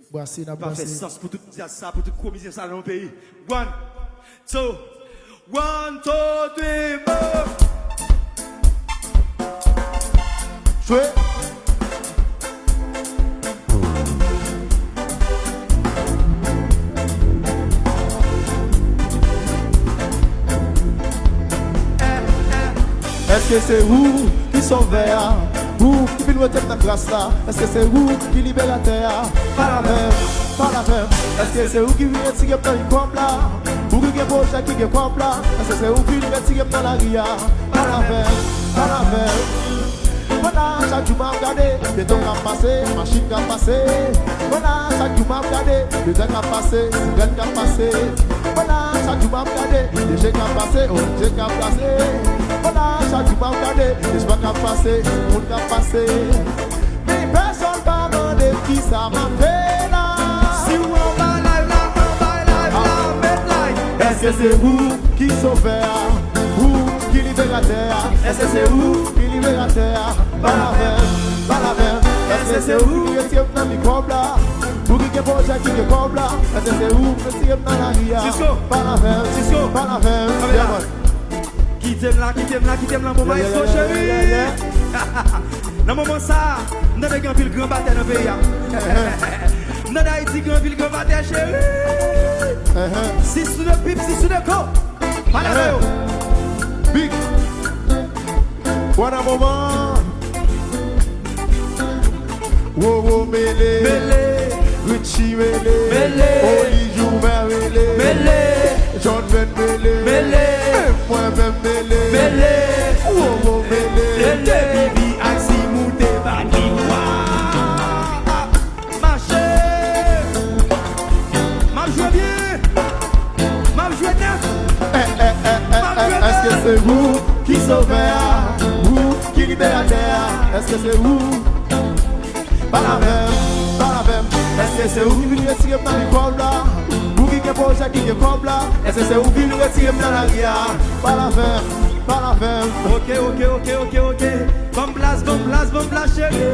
Brase, n ap brase. Li pa fè sans pou tout dyaz sa, pou tout komedyen sa nan yon peyi. One, two, one, two, three, four. Jwe. Èske se ou ki sovè a? Ou ki vin wete m nan gras la? Èske se ou ki liberatè a? Pale avè m, pale avè m. Èske se ou ki vin retire m nan mikwòb la? Ou ki gen pwojè ki gen kòb la? Èske se ou ki vin retire m nan lari a? Pale avè m, pale avè m. Mwen la, chak jou m ap gade pyeton k ap pase, machin k ap pase. Mwen la, chak jou m ap gade leta k ap pase, sirèn k ap pase. Mwen la, chak jou m ap gade D J k ap pase, O N G k ap pase. Mwen la, chak jou m ap gade espwa k ap pase, moun k ap pase. Men pèsonn pa mande m kisa m ap fè la. Si w anba live la, anba live la, met like. Èske se ou ki sovè a? Ou ki liberatè a? Èske se ou ki liberatè a? Pale avè m, pale avè m. Èske se ou ki retire m nan mikwòb la? Ou ki gen pwojè ki gen kòb la? Èske se ou ki retire m nan lari a? Cisco. Pale avè m, Cisco. Pale avè m. Kite m la, kite m la, kite m la, bon, maestro cheri. Nan moman sa, m tande gen anpil gran batè nan peyi a. M tande Ayiti gen anpil gran batè, cheri. Sis sou de pip, sis sou de ko. Pale avè yo. Big. Bwè nan moman. Wowo mele. Mele. Richie mele. Mele. Oli Joubert mele. Mele. John Ben mele. Mele. Mwen menm mele. Mele. Wowo mele. Mele. Bibi ak si moute bati. Mache. M ap jwe byen. M ap jwe nèf. M ap jwe nèf. Èske se ou ki sovè a? Ou ki liberatè a? Èske se ou? Pale avè m, pale avè m. Èske se ou ki vin retire m nan mikwòb la? Ou ki gen pwojè ki gen kòb la? Èske se ou ki vin retire m nan lari a? Pale avè m, pale avè m. Ok, ok, ok, ok, ok. Ban m plas, ban m plas, ban m plas, cheri.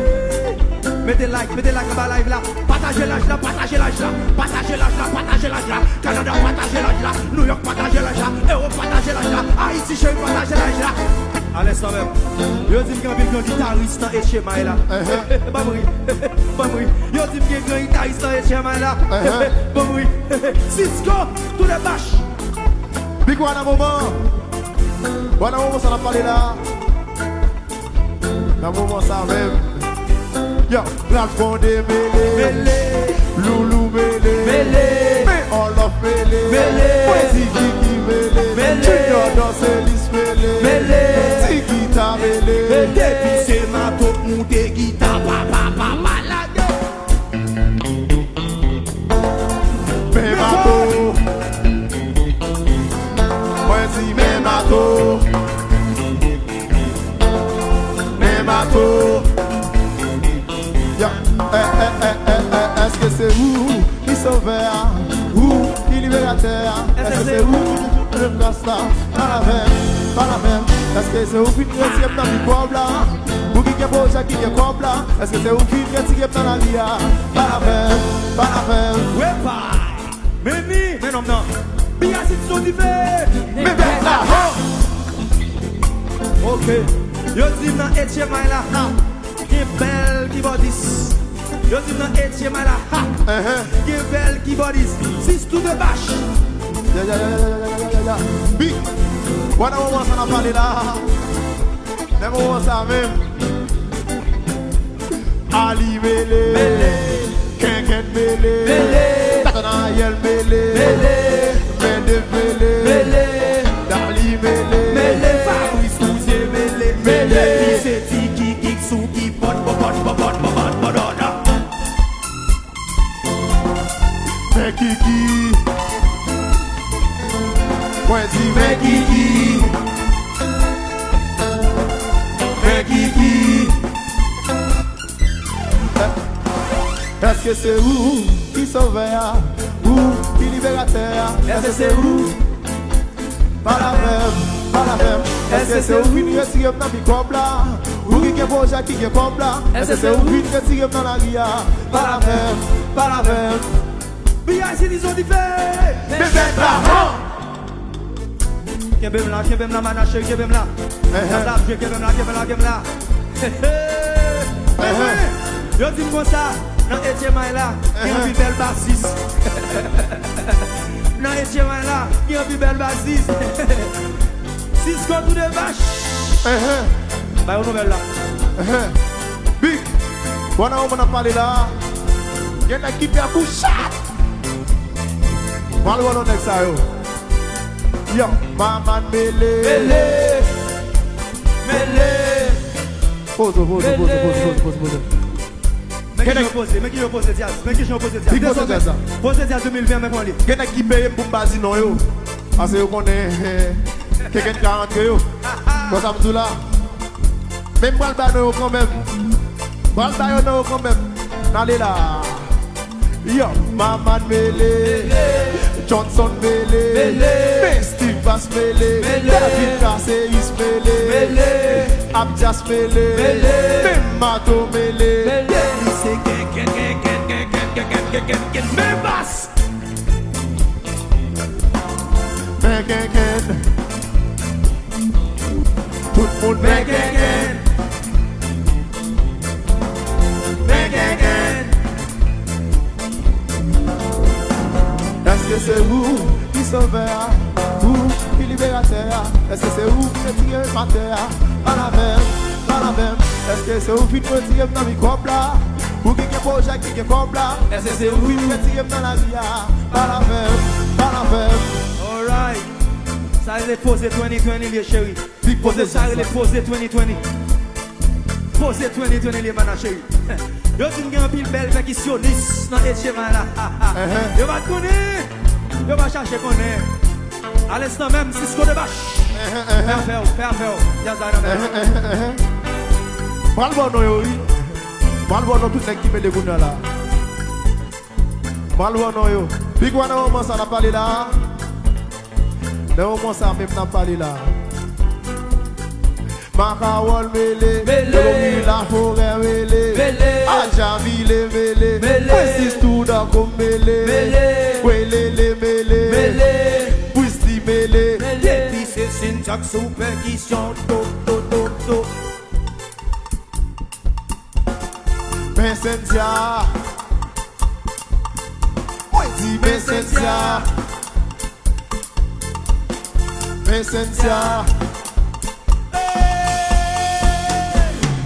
Mete like, mete like anba live la. Pataje live la, pataje live la. Pataje live la, pataje live la. Kanada, pataje live la. Nouyòk, pataje live la. Ewòp, pataje live la. Ayiti, cheri, pataje live la. A lenstan menm. Yo di m gen anpil gran gitaris nan H M I la. Ban m ri. Ban m ri. Yo di m gen gran gitaris nan H M I la. Ban m ri. Cisco, tou de bach. Big One nan moman. Bwè nan moman sa n ap pale la. Nan moman sa menm. Yo, Ralph Condé mele. Mele. Loulou mele. Mele. Men Orloff mele. Mele. Wendy Kiki mele. Mele. Junior Dorcelis mele. Mele. Tigita mele. Mele. Depi se mato k moute gita, pa, pa, pa, pa, lage. Men mato. Mwen di men mato. Men mato. Ya. Eh, eh, eh, eh, eh, èske se ou ki sovè a? Ou ki liberatè a? Èske se ou ki vin retire m nan gras la? Pale avè m, pale avè m. Èske se ou ki vin retire m nan mikwòb la? Ou ki gen pwojè ki gen kòb la? Èske se ou ki vin retire m nan lari a? Pale avè m, pale avè m. Wepa! Men mi, men nonm nan. Biyazit sou dife. Men bèt la. Ok. Yo di m nan H M I la. Gen bèl kibòdis. Yo di m nan H M I la, ha! Gen bèl kibòdis, sis tou de bach. Ya, ya, ya, ya, ya, ya, ya, ya. Big. Wè nan moman sa n ap pale la. Nan moman sa menm. Ali mele. Mele. Kenkenn mele. Mele. Tata Nayèl mele. Mele. Mendev mele. Mele. Dali mele. Mele. Fabrice Rouzier mele. Mele. Mele. Li se ti kikik sou kibòd, bòbòd, bòbòd, bòbòd, bòbòd. Men Kiki. Mwen di men Kiki. Men Kiki. Èske se ou ki sovè a? Ou ki liberatè a? Èske se ou? Pale avè m, pale avè m. Èske se ou vin retire m nan mikwòb la? Ou ki gen pwojè, ki gen kòb la? Èske se ou vin retire m nan lari a? Pale avè m, pale avè m. B I C dizon dife. Men bèt la, han! Kenbe m la, kenbe m la, mana cheri, kenbe m la. Ehè. Gaz la ap jwe, kenbe m la, kenbe m la, kenbe m la. Ehè. Yo di m konsa, nan H M I la, gen anpil bèl basis. Nan H M I la, gen anpil bèl basis. Cisco tou de bach. Ehè. Ba yo nouvèl la. Ehè. Big. Bon, nan moman n ap pale la, gen nèg ki pè kou chat. Pral wè non nèg sa yo. Yo, Maman mele. Mele. Mele. Poze, poze, poze, poze, poze, poze, poze. Men kijan yo poze, men kijan yo poze djaz, men kijan yo poze djaz. Li poze djaz la. Poze djaz de mil ven, men kòman li. Gen nèg ki peye m pou m pa di non yo. Paske yo konnen, eh, kenkenn ka rantre yo. Bon, sa m di w la. Men m pral ba non yo kanmenm. Pral ba yo non yo kanmenm. N ale la. Yo, Maman mele, Johnson mele, men Steve Bass mele, David Caceres mele, Abdias mele, men Mato mele. Li se kenkenn, kenkenn, kenkenn, kenkenn, kenkenn, men bas. Men kenkenn. Tout moun men kenkenn. Men kenkenn. Èske se ou ki sovè a? Ou ki liberatè a? Èske se ou ki retire m atè a? Pale avè m, pale avè m. Èske se ou vin retire m nan mikwòb la? Ou ki gen pwojè, ki gen kòb la? Èske se ou vin retire m nan lari a? Pale avè m, pale avè m. Alright. Sa rele poze twenty twenty li ye, cheri. Poze sa rele poze twenty twenty. Poze twenty twenty li ye, mana cheri. Yo di m gen anpil bèl pèkisyonis nan H M I la. Yo pa t konnen. Yo pa chache konnen. Alenstan menm, Cisco de bach. Fè afè w, fè afè w. Djaz la nan men w. Pral ba w non yo, wi. Pral ba w non tout nèg ki mele kounye a la. Pral wè non yo. Big One nan moman sa n ap pale la. Nan moman sa menm n ap pale la. Makawòl mele, mele. Domi Laforè mele, mele. Adjamile mele, mele. Francis Toudanko mele, mele. Welele mele, mele. Christy mele, mele. Depi se Sinjak sou pèkisyon, do, do, do, do. Men Cynthia. Mwen di men Cynthia. Men Cynthia.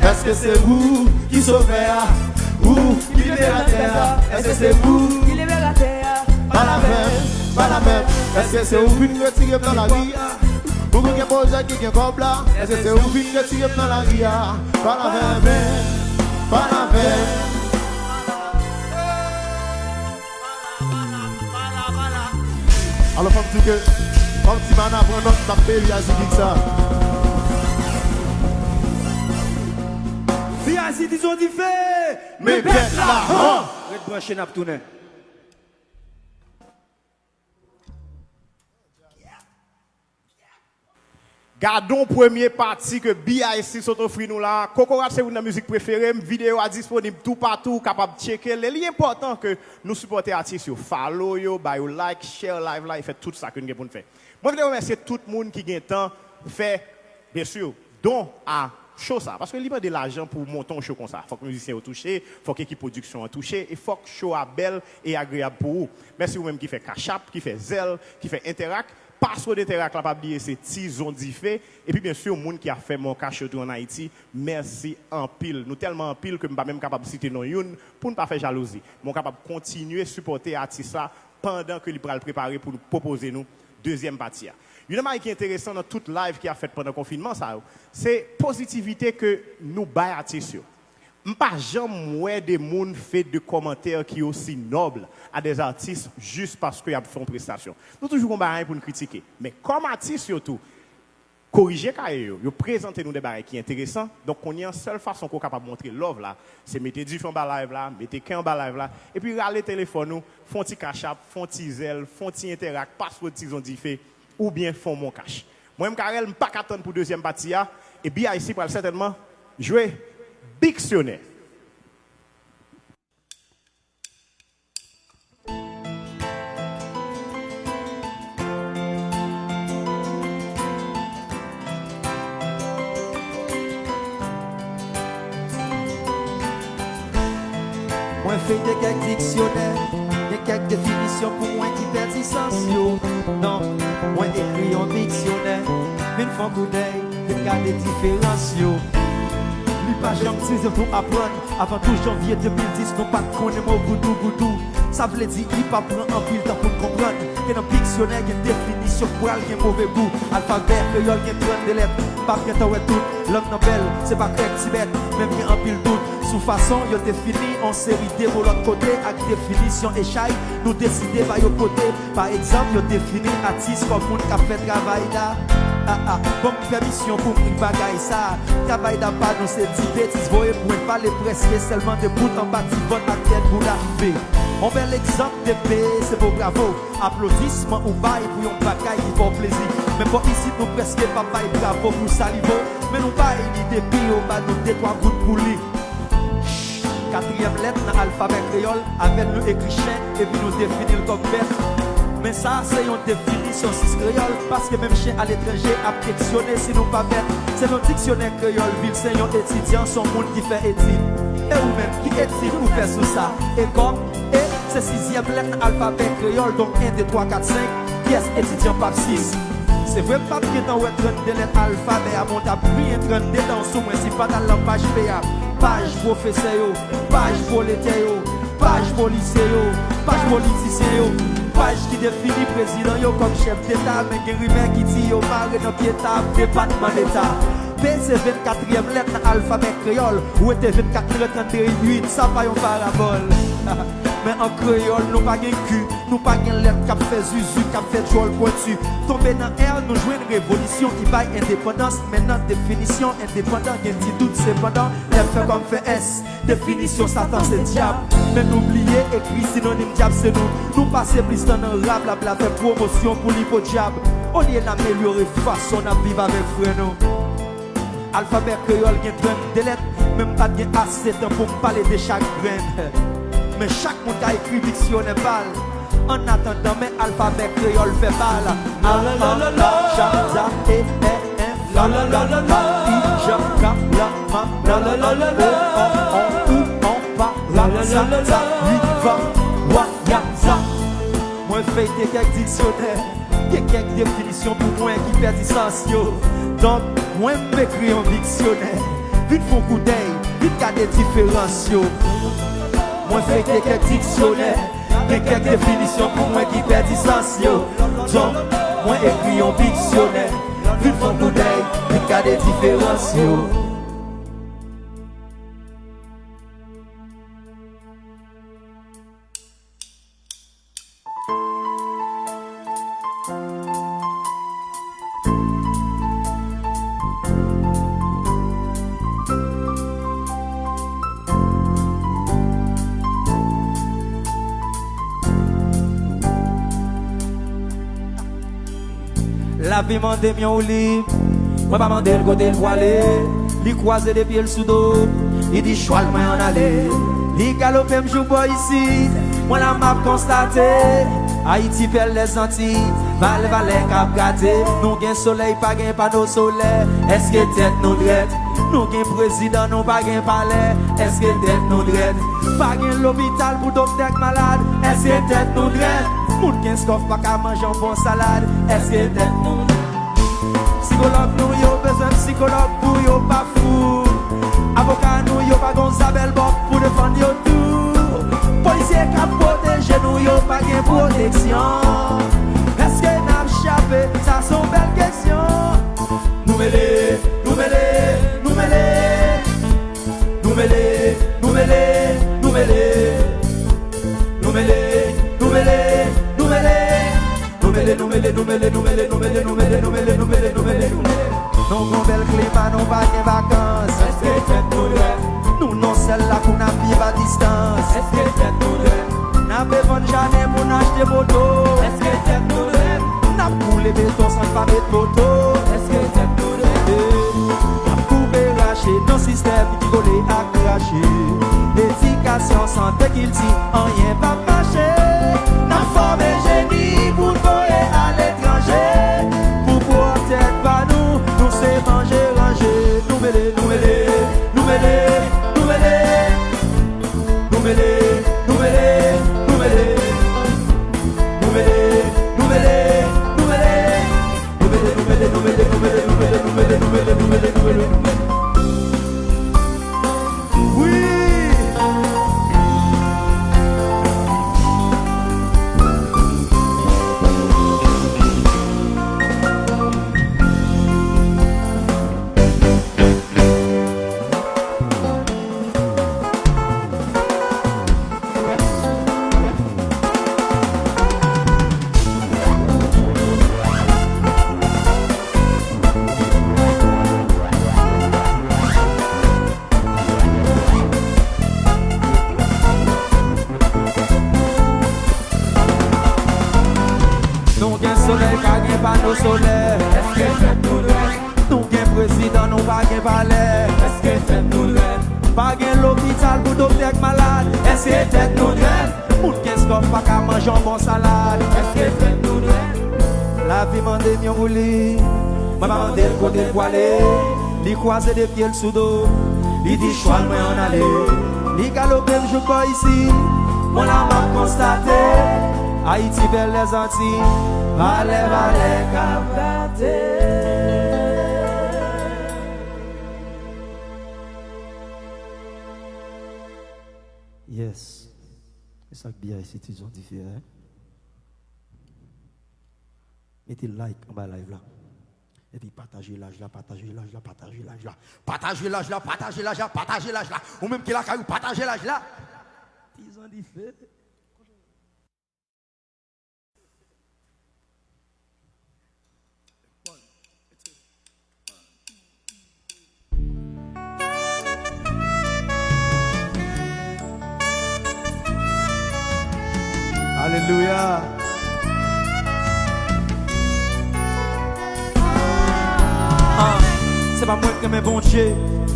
Èske se ou ki sovè a? Ou ki liberatè a? Èske se ou ki liberatè a? Pale avè m, pale avè m. Èske se ou vin retire m nan lari a? Ou ki gen pwojè, ki gen kòb la? Èske se ou vin retire m nan lari a? Pale avè m, pale avè m. Alò, fò m di ke, fò m di mana pran nòt, m ap peye V I C gig sa. V I C dizon dife, men bèt la, han! Ret branche, n ap tounen. Gade yon premye pati ke B I C sot ofri nou la. Kokorat se youn nan mizik prefere m. Videyo a disponib toupatou, ou kapab tcheke l. E li enpòtan ke nou sipòte atis yo. Follow yo, ba yo like, share live la, e fè tout sa ke n gen pou n fè. Mwen vle remèsye tout moun ki gen tan fè, byen si, don a cho sa. Paske li mande lajan pou w monte yon cho konsa. Fòk mizisyen yo touche, fòk ekip pwodiksyon an touche, e fòk cho a bèl e agreyab pou ou. Mèsi ou menm ki fè Cash App, ki fè Zelle, ki fè Interac. Password Interac la, pa bliye, se Tizon Dife. Epi, byen si, moun ki ap fè Moncash yo tou ann Ayiti, mèsi anpil. Nou tèlman anpil ke m pa menm kapab site non youn pou n pa fè jalouzi. Men w kapab kontinye sipòte atis la pandan ke li pral prepare pou nou pwopoze nou dezyèm pati a. Youn nan bagay ki enteresan nan tout live ki ap fèt pandan konfinman sa yo, se pozitivite ke nou bay atis yo. M pa janm wè de moun fè de kòmantè ki osi nòb a des artistes jis paske y ap fè yon prestasyon. Nou toujou gon bagay pou n kritike. Men kòm atis yo tou, korije kaye yo, yo prezante nou de bagay ki enteresan. Donk, kounye a, sèl fason ke w kapab montre love la, se mete dife anba live la, mete kè anba live la, epi rale telefòn ou, fè yon ti Cash App, fè yon ti Zelle, fè yon ti Interac, password Tizon Dife, oubyen fè yon Moncash. Mwen menm Carel, m pa ka tann pou dezyèm pati a, e B I C pral sètènman jwe Biksyonè. Mwen feyte kèk diksyonè, gen kèk definisyon pou mwen ki pèdi sans yo. Donk, mwen ekri yon diksyonè, vin fè yon koudèy, vin gade diferans yo. Li pa janm ti zen pou aprann. Avan douz janvye de mil dis, nou pa t konnen mo goudougoudou. Sa vle di, li pa pran anpil tan pou n konprann ke nan diksyonè gen definisyon k pral gen move gou. Alfabè kreyòl gen trannde lèt, m p ap gentan wè tout. Lang nan bèl, se pa krèk ti bèt, men m gen anpil dout sou fason yo defini yon seri de mo lòt kote ak definisyon echay nou deside ba yo kote. Pa egzanp, yo defini atis kòm moun k ap fè travay la. A, a, ban m pèmisyon pou m ri bagay sa. Travay la pa nou se di betiz, voye pwent, pale prèske sèlman de bout anba ti vant ak tèt boul a rive. Yon bèl egzanp de P, se mo bravo. Aplodisman ou bay pou yon bagay ki fè w plezi. Men bò isit nou prèske pa bay bravo pou sa li vo. Men nou bay li depi yo ba nou de twa goud pou li. Katriyèm lèt nan alfabè kreyòl, avè l nou ekri chen, epi nou defini l kòm bèt. Men sa a se yon definisyon sis kreyòl, paske menm chen aletranje ap keksyone si nou pa bèt. Selon diksyonè kreyòl, Vilsen yon etidyan, s on moun ki fè etid. E ou menm, ki etid ou fè sou sa? E kòm, e, se sizyèm lèt nan alfabè kreyòl, donk en, de, twa, kat, senk, pyès etidyan p ap sis. Se vre m p ap gentan wè trannde lèt alfabè a, men w t ap griyen trannde dan w sou mwen si m pa t al nan paj P a. Paj pwofesè yo, paj pwoletè yo, paj polisye yo, paj politisyen yo, paj ki defini prezidan yo kòm chèf deta, men gen rimè ki di yo mare nan pye tab depatman deta. P se vennkatriyèm lèt nan alfabè kreyòl, ou wete vennkat trant trannde uit, sa pa yon parabòl. Men an kreyòl, nou pa gen ki, nou pa gen lèt k ap fè zuzu, k ap fè djòl pwenti. Tonbe nan è, nou jwenn revolisyon ki bay endepandans, men nan definisyon endepandan, gen ti dout sepandan, lè fè kòm fè S. Definisyon Satan se dyab, men nou bliye ekri sinonim dyab se nou. Nou pase plis tan nan rablabla, fè pwomosyon pou li podyab, olye n amelyore fason n ap viv avèk frè nou. Alfabè kreyòl gen trannde lèt, men m pa t gen ase tan pou m pale de chak grenn. Men chak moun ka ekri diksyonè pa l. Annatandan, men alfabè kreyòl fè pa l. A, an, pa, ja, za, e, è, en, fa, ga, ma, i, ja, ga, la, ma, la, la, la, la, o, an, on, ou, an, pa, ra, sa, ta, ri, va, wa, ya, za. Mwen feyte kèk diksyonè, gen kèk definisyon pou mwen ki pèdi sans yo. Donk, mwen m ekri yon diksyonè, vin fè yon koudèy, vin gade diferans yo. Mwen feyte kèk diksyonè, gen kèk definisyon pou mwen ki pèdi sans yo. Donk, mwen ekri yon diksyonè, vin fè yon koudèy, vin gade diferans yo. Lavi mande m yon woulib, mwen pa mande l kote l pwale. Li kwaze de pye l sou do, li di chwal mwen ann ale. Li galope m jouk bò isit, mwen la m ap konstate. Ayiti, pèl dèzantiy, Valè, valè k ap gate. Nou gen solèy, pa gen pano solè. Èske tèt nou drèt? Nou gen prezidan, nou pa gen palè. Èske tèt nou drèt? Pa gen lopital pou doktè k malad. Èske tèt nou drèt? Moun kenskòf pa ka manje yon bon salad. Èske tèt nou drèt? Sikològ nou yo bezwen sikològ pou yo pa fou. Avoka nou yo pa gon zabèlbòk pou defann yo tou. Polisye k ap pwoteje nou yo pa gen pwoteksyon. Èske n ap chape? Sa se yon bèl kesyon. Nou mele, nou mele, nou mele. Nou mele, nou mele, nou mele. Nou mele, nou mele, nou mele. Nou mele, nou mele, nou mele, nou mele, nou mele, nou mele, nou mele, nou mele, nou mele, nou mele. Nou gon bèl klima, nou pa gen vakans. Èske tèt nou drèt? Nou nan sèl lakou n ap viv a distans. Èske tèt nou drèt? N ape vann jaden pou n achte poto. Èske tèt nou drèt? N ap koule beton san n pa met poto. Èske tèt nou drèt? N ap koupe rache nan sistèm ki kole ak krache. Edikasyon, sante, kilti, anyen p ap mache. N ap fòme jeni pou n voye aletranje. Pou pwòp tèt pa nou, nou se manje ranje. Nou mele, nou mele, nou mele, nou mele. Nou mele, nou mele, nou mele. Nou mele, nou mele, nou mele. Nou mele, nou mele, nou mele, nou mele, nou mele, nou mele, nou mele, nou mele, nou mele. Wi! Nou gen solèy, pa gen pano solè. Èske tèt nou drèt? Nou gen prezidan, nou pa gen palè. Èske tèt nou drèt? Pa gen lopital pou doktè k malad. Èske tèt nou drèt? Moun kenskòf pa ka manje yon bon salad. Èske tèt nou drèt? Lavi mande m yon woulib. Mwen pa mande l kote l pwale. Li kwaze de pye l sou do. Li di chwal mwen ann ale. Li galope m jouk bò isi. Mwen la m ap konstate. Ayiti bèl lèzanti. Valè, valè k ap gate. Yes. E sa k byen isi, ti zon diferan. Mete like anba live la. Epi pataje live la, pataje live la, pataje live la. Pataje live la, pataje live la, pataje live la. Ou menm ki lakay ou, pataje live la. Ti zon dife. Alelouya. Ah, se pa mwen k renmen Bondye,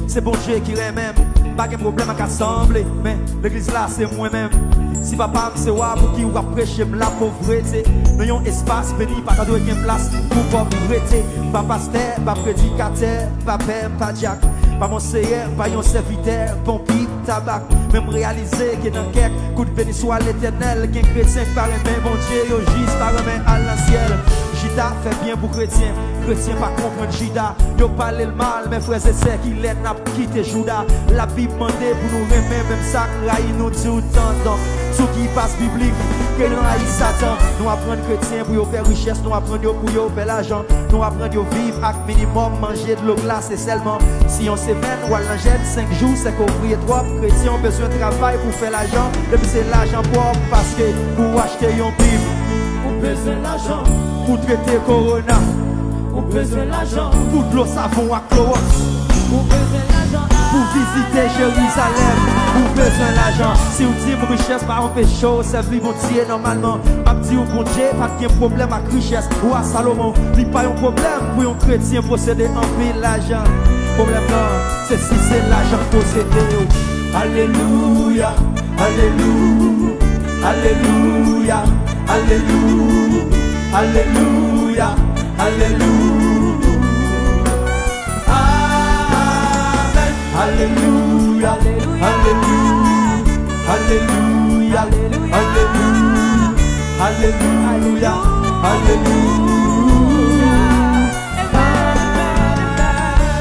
se Bondye ki renmen m. M pa gen pwoblèm ak asanble, men legliz la se mwen menm. Si papa m se wa, pouki w ap preche m lapovrete? Nan yon espas beni pa ta dwe gen plas pou pòv rete. M pa pastè, m pa predikatè, m pa pè, m pa dyak, m pa monseyè, m pa yon sèvitè, m pa yon pip tabak. Men m reyalize ke nan kèk kout beni swa Letènèl, gen kretyen k pa renmen Bondye, yo jis pa renmen al nan syèl. Jida fè byen pou kretyen, kretyen pa konprann Jida. Yo pale l mal, men frè e sè, kilè n ap kite Jouda? Labib mande pou nou renmen menm sa k rayi nou, di w tantan. Sou ki baz biblik ke n rayi Satan? Nou aprann kretyen pou yo fè richès, nou aprann yo pou yo fè lajan, nou aprann yo viv ak minimòm, manje, dlo, glas, e sèlman si yon semèn w al nan jèn senk jou, sèke w priye twòp. Kretyen, w bezwen travay pou fè lajan, depi se lajan pwòp, paske pou w achte yon bib, ou bezwen lajan. Pou trete kowona, ou bezwen lajan. Pou dlo, savon ak klowòks, ou bezwen lajan. Pou vizite Jerizalèm, ou bezwen lajan. Si w di m richès pa anpeche w sèvi Bondye nòmalman, m ap di w Bondye pa t gen pwoblèm ak richès wa Salomon. Li pa yon pwoblèm pou yon kretyen posede anpil lajan. Pwoblèm nan, se si se lajan k posede w. Alelouya, alelou, alelouya, alelou, Alelouya, alelouya. Amèn. Alelouya, alelouya. Alelouya, alelouya. Alelouya, alelouya.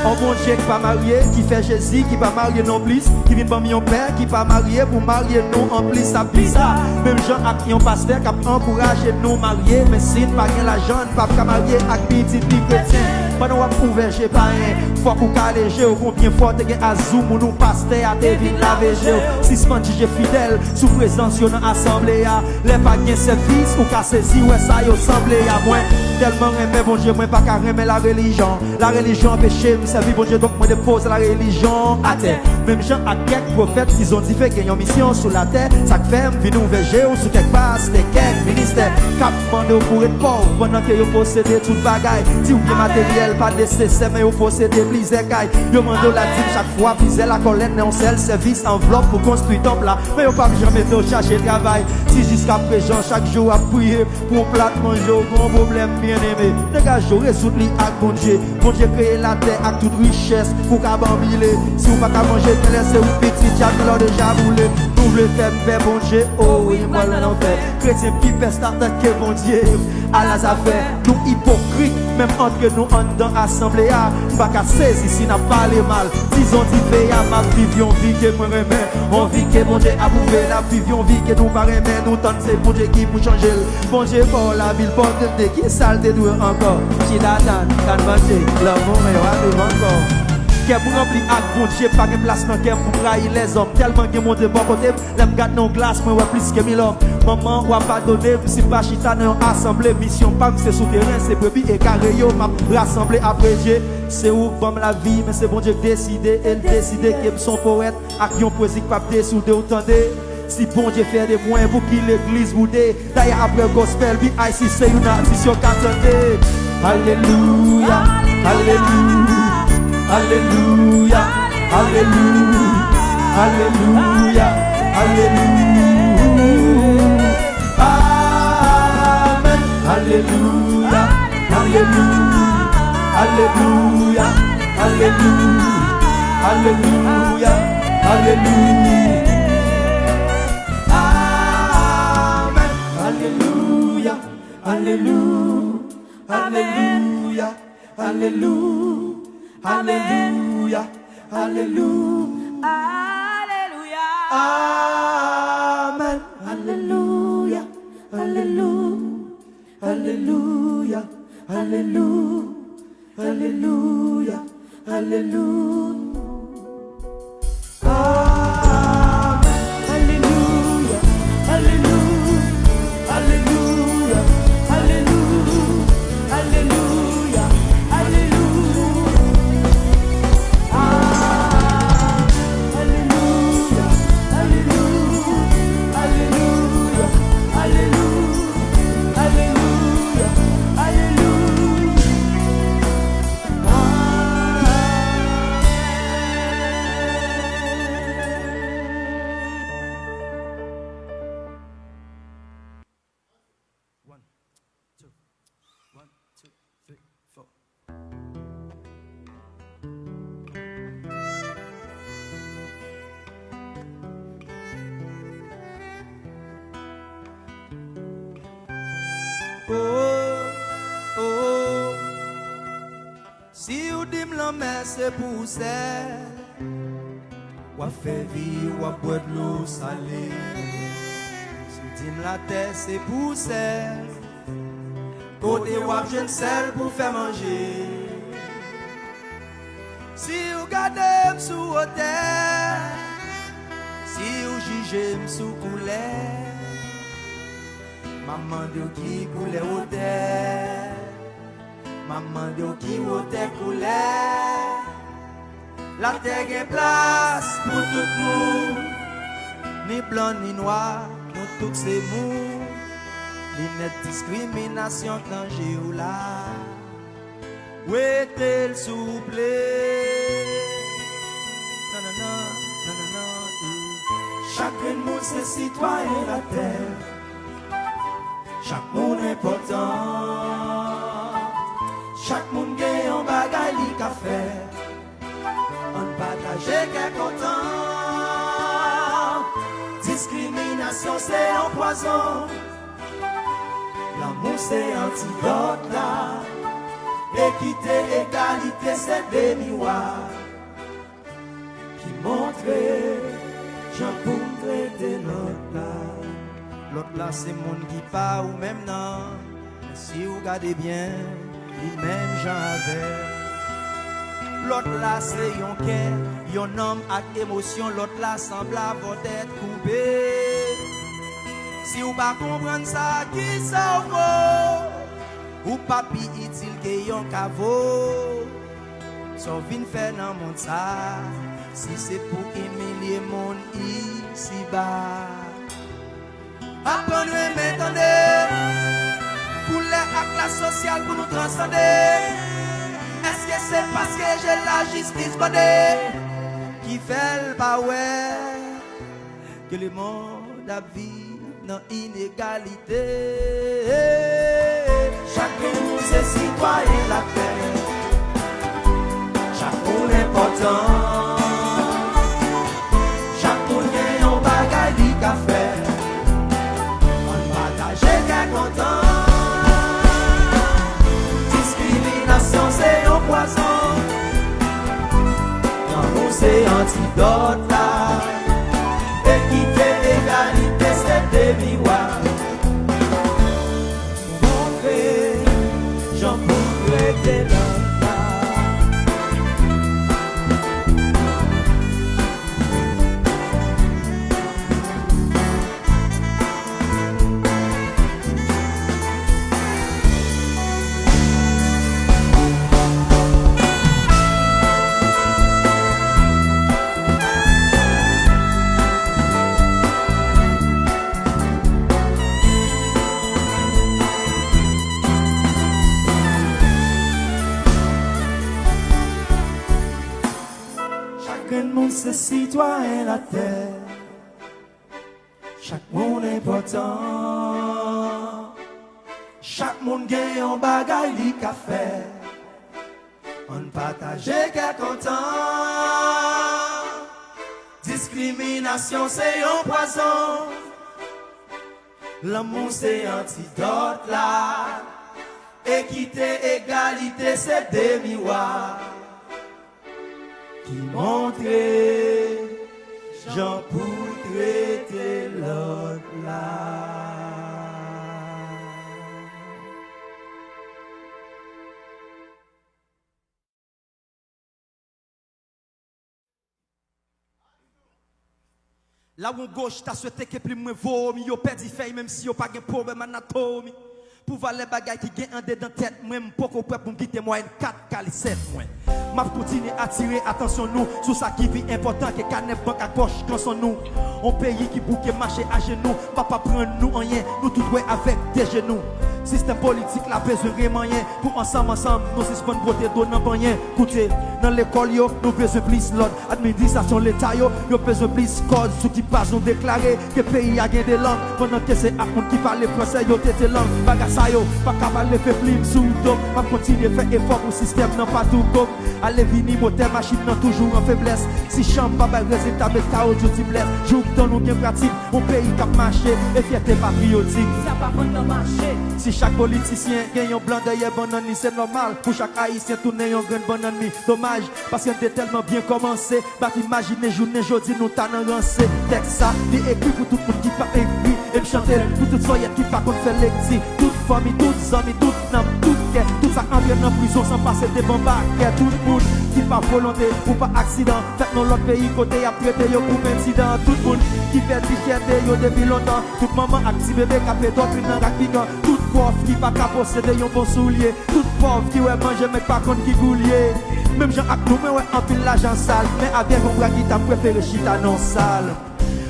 On Bondye ki pa marye, ki fè Jezi ki pa marye nonplis, ki vin ban m yon pè ki pa marye pou marye nou anplis. Sa bizar, menm jan ak yon pastè k ap ankouraje nou marye, men si n pa gen lajan, n p ap ka marye ak pitit li kretyen. Pandan w ap ouvè je payen, fòk ou kale je w. Konbyen fwa w te gen azou moun ou pastè a te vin lave je w? Sispann jije fidèl sou prezans yo nan asanble a. Lè pa gen sèvis, ou ka sezi wè sa yo sanble a. Mwen tèlman renmen Bondye, mwen pa ka renmen larelijyon. Larelijyon anpeche m sèvi Bondye, donk mwen depoze larelijyon atè. Menm jan ak kèk pwofèt, Tizon Dife gen yon misyon sou latè. Sa k fè m vin ouvè je w sou kèk pastè, kèk ministè k ap mande w pou ret pòv pandan ke yo posede tout bagay. Di w byen materyèl pa nesesè, men yo posede plizyè kay. Yo mande w ladim chak fwa, plizyè lakòlèt nan yon sèl sèvis, anvlòp pou konstwi tanp la, men yo p ap janm ede w chache travay. Si jiskaprezan chak jou w ap priye pou yon plat manje, w gen yon pwoblèm, byeneme, degaje w, rezoud li ak Bondye. Bondye kreye latè ak tout richès pou w ka banbile. Si w pa ka manje, genlè se ou pitit dyab, lò deja boule. Nou vle fè m pè Bondye, o wi, m pral nan lanfè. Kretyen pi pè Satan ke Bondye. Ala zafè, nou ipokrit, menm antre nou anndan asanble a. M pa ka sezi si n ap pale mal. Tizon Dife a, m ap viv yon vi ke mwen renmen. Yon vi ke Bondye apwouve, n ap viv yon vi ke nou pa renmen. Nou tann se Bondye ki pou chanje l. Bondye fò, lavi l pòte l, de ki sa l te dwe ankò? Chita tann, tann manje, love mwen, w a viv ankò. Kè m ranpli ak Bondye, pa gen plas nan kè m pou m rayi lèzòm. Tèlman gen Bondye bò kote m, lè m gad nan yon glas, mwen wè plis ke mil òm. Manman, w a padone m si m pa chita nan yon asanble. Misyon pa m se sou teren, se brebi egare yo m ap rasanble. Apre Dye, se ou k ban m lavi, men se Bondye k deside, e l deside ke m se yon powèt ak yon pwezi k p ap deside w, tande. Si Bondye fyè de mwen, pou ki legliz boude? Dayè, apre gospel, B I C se youn atis yo ka tande. Alelouya, alelouya, alelouya, alelouya, alelouya, alelouya. Amèn. Alelouya, alelouya, alelouya, alelouya, alelouya, alelouya. Amèn. Alelouya, alelouya, alelouya, alelouya, alelouya, alelouya. Alelouya. Amèn. Alelouya, alelouya, alelouya, alelouya, alelouya, alelouya. Amèn. Alelouya, alelouya, alelouya, alelouya, alelouya, alelouya. Amèn. Alelouya, alelouya, alelouya, alelouya, alelouya, alelouya. Amèn. One, two, one, two, three, four. Oh, oh. Si w di m lanmè se pou sèl, w ap fè vi, w ap bwè dlo sale. Si w di m latè se pou sèl, kote w ap jwenn sèl pou fè manje? Si w gade m sou wotè, si w jije m sou koulè, m ap mande w ki koulè wotè. M ap mande w ki wotè koulè. Latè gen plas pou tout moun. Ni blan, ni nwa, nou tout se moun. Linèt diskriminasyon k nan je w la, wete l souple. Nanannan, nanannan, eh. Chak grenn moun se sitwayen latè. Chak moun enpòtan. Chak moun gen yon bagay li ka fè. Ann pataje kè kontan. Diskriminasyon se yon pwazon. Lanmou se antidòt la. Ekite, egalite se de miwa ki montre jan pou n trete lòt la. Lòt la se moun ki pa ou menm nan, men si w gade byen, li menm jan avè w. Lòt la se yon kè, yon nanm ak emosyon, lòt la sanble avè w tèt koupe. Si w pa konprann sa, kisa w vo? Ou pa pi itil ke yon kavo. Sa w vin fè nan mond sa, si se pou imilye moun isiba? Aprann renmen tande, koulè ak klas sosyal pou nou transande. Èske se paske je lajistis bande ki fè l pa wè ke lemonn ap viv nan inegalite? Chak moun se sitwayen latè. Chak moun enpòtan. Chak moun gen yon bagay li ka fè. Ann pataje kè kontan. Diskriminasyon se yon pwazon. Lanmou se antidòt la. Ekite, egalite, se de miwa. Montre jan pou trete lòt la. Chak grenn moun se sitwayen latè. Chak moun enpòtan. Chak moun gen yon bagay li ka fè. Ann pataje kè kontan. Diskriminasyon se yon pwazon. Lanmou se antidòt la. Ekite, egalite se de miwa ki montre jan pou trete lòt la. Lawon goch ta swete ke plim mwen vomi yo pèdi fèy, menm si yo pa gen pwoblèm anatomi. Pou valè bagay ki gen andedan tèt mwen, m poko prè pou m kite mwayèn kat kale sèt mwen. M ap kontinye atire atansyon nou sou sa ki pi enpòtan ke kanè bank ak pòch kanson nou. On peyi ki bouke mache ajenou, p ap aprann nou anyen, nou tout wè avèk de je nou. Sistèm politik la bezwen remanyen, pou ansanm ansanm nou sispann bwote do nan panyen. Koute, nan lekòl yo, nou bezwen plis lòd. Administrasyon leta yo, yo bezwen plis kòd. Sou ki baz nou deklare ke peyi a gen de lang, pandan ke se ak moun ki pale fransè yo tete lang? Bagay sa yo pa ka pa leve plim sou do m. M ap kontinye fè efò pou sistèm nan pa tou gòm. Ale vini, motè machin nan toujou an feblès. Si chanm pa bay rezilta, met kawo djouti blès. Jouk tan nou gen pratik, on peyi k ap mache e fyète patriyotik. Sa pa vann nan mache. Si chak politisyen gen yon blan dèyè bannann li, se nòmal pou chak Ayisyen tounen yon grenn bannann mi. Domaj, paske n te tèlman byen kòmanse, m ap imajine jounen jodi nou ta nan ranse. Tèks sa, li ekri pou tout moun ki p ap ekri, e m chante l pou tout sòyèt ki pa konn fè lekti. Tout fanmi, tout zanmi, tout nanm, tout kè, tout sa k antre nan prizon san pase devan pakè. Tout moun ki pa volonte ou pa aksidan fèt nan lòt peyi kote y ap trete yo pou pentidan. Tout moun ki pèdi fyète yo depi lontan. Tout manman ak ti bebe k ap fè dòtrin nan rak pikan. Tout pòv ki pa ka posede yon bon soulye. Tout pòv ki wè manje men k pa konn ki goulye. Menm jan ak nou, mwen wè anpil lajan sal, men avèk yon bra ki ta prefere chita nan sal.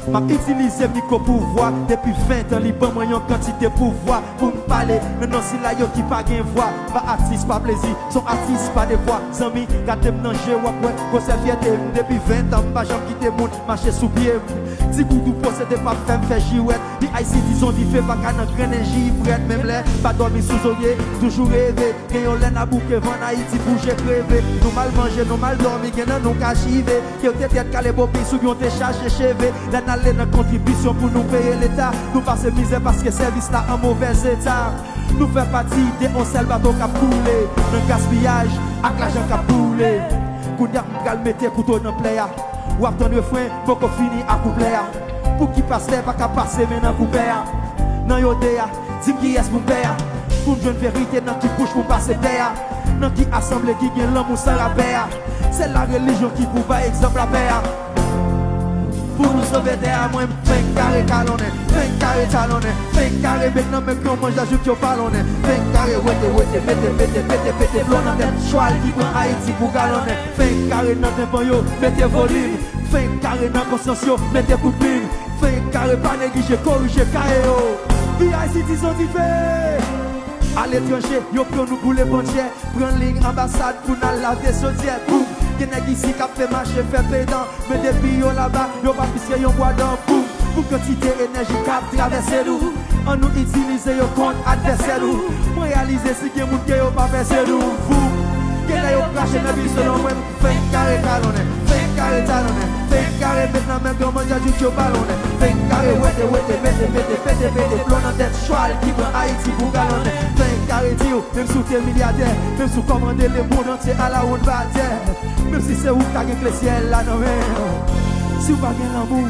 M ap itilize mikwo pouvwa depi ven tan, li ban mwen yon kantite pouvwa pou m pale nan non sila yo ki pa gen vwa. M pa atis pa plezi, s on atis pa devwa. Zanmi, gade m nan je, w ap wè gwosè fyète m. Depi ven tan, m pa janm kite moun mache sou pye m. Ti goudou posede p ap fè m fè jiwèt. P I C dizon dife pa ka nan grennen jibrèt. Menm lè pa dòmi sou zorye, toujou reve. Gen yon lè n a bouke van Ayiti pou je kreve. Nou mal manje, nou mal dòmi, gen nan nou ka chive. Ke w te tèt kale bopis oubyen w te chache cheve. Lè n ale nan kontribisyon pou nou peye leta, nou pase mizè paske sèvis la an movèz eta. Nou fè pati de on sèl bato k ap koule nan gaspiyaj ak lajan k ap boule. Kounye a m pral mete kouto nan plè a. W ap tann refren, poko fini ak kouplè a. Pouki pastè pa ka pase men nan koupè a? Nan yo de a, di m kiyès pou m pè a? Pou m jwenn verite, nan ki bouch pou m pase pè a? Nan ki asanble ki gen lanmou san rapè a? Se la relijyon ki pou bay egzanp lapè a. Pou nou sove tè a, mwen m fenk kare kalonnen, fenk kare talonnen, fenk kare met nan men granmoun jajout yo palonnen, fenk kare wete, wete, pete, pete, pete, pete, plon nan tèt chwal ki pran Ayiti pou galonnen, fenk kare nan tenpan yo, mete volim, fenk kare nan konsyans yo, mete kout plim, fenk kare pa neglije korije kaye yo. P I C dizon dife! Aletranje, yo pran nou boule pantyè. Pran liy anbasad pou n al lave sodyè. Boum! Gen nèg isi k ap fè mache fè pedan. Men depi yo laba, yo pa plis ke yon bwa dan. Boum! Pou kantite enèji k ap travèse nou, annou itilize yo kont advèsè nou. Mwen reyalize si gen moun ke yo pa pèse nou. Voum! Gen lè yo krache nan bi selon mwen. Fenk kare kalonnen, fenk kare talonnen, fenk kare met nan men granmoun jajout yo balonnen, fenk kare wete, wete, mete, mete, pete, pete, plon nan tèt chwal ki pran Ayiti pou galonnen, fenk kare di w, menm si w te milyadè, menm si w kòmande lemonn antye a la wonn batè, menm si se ou k ta gen kle syèl la nan men w, si w pa gen lanmou.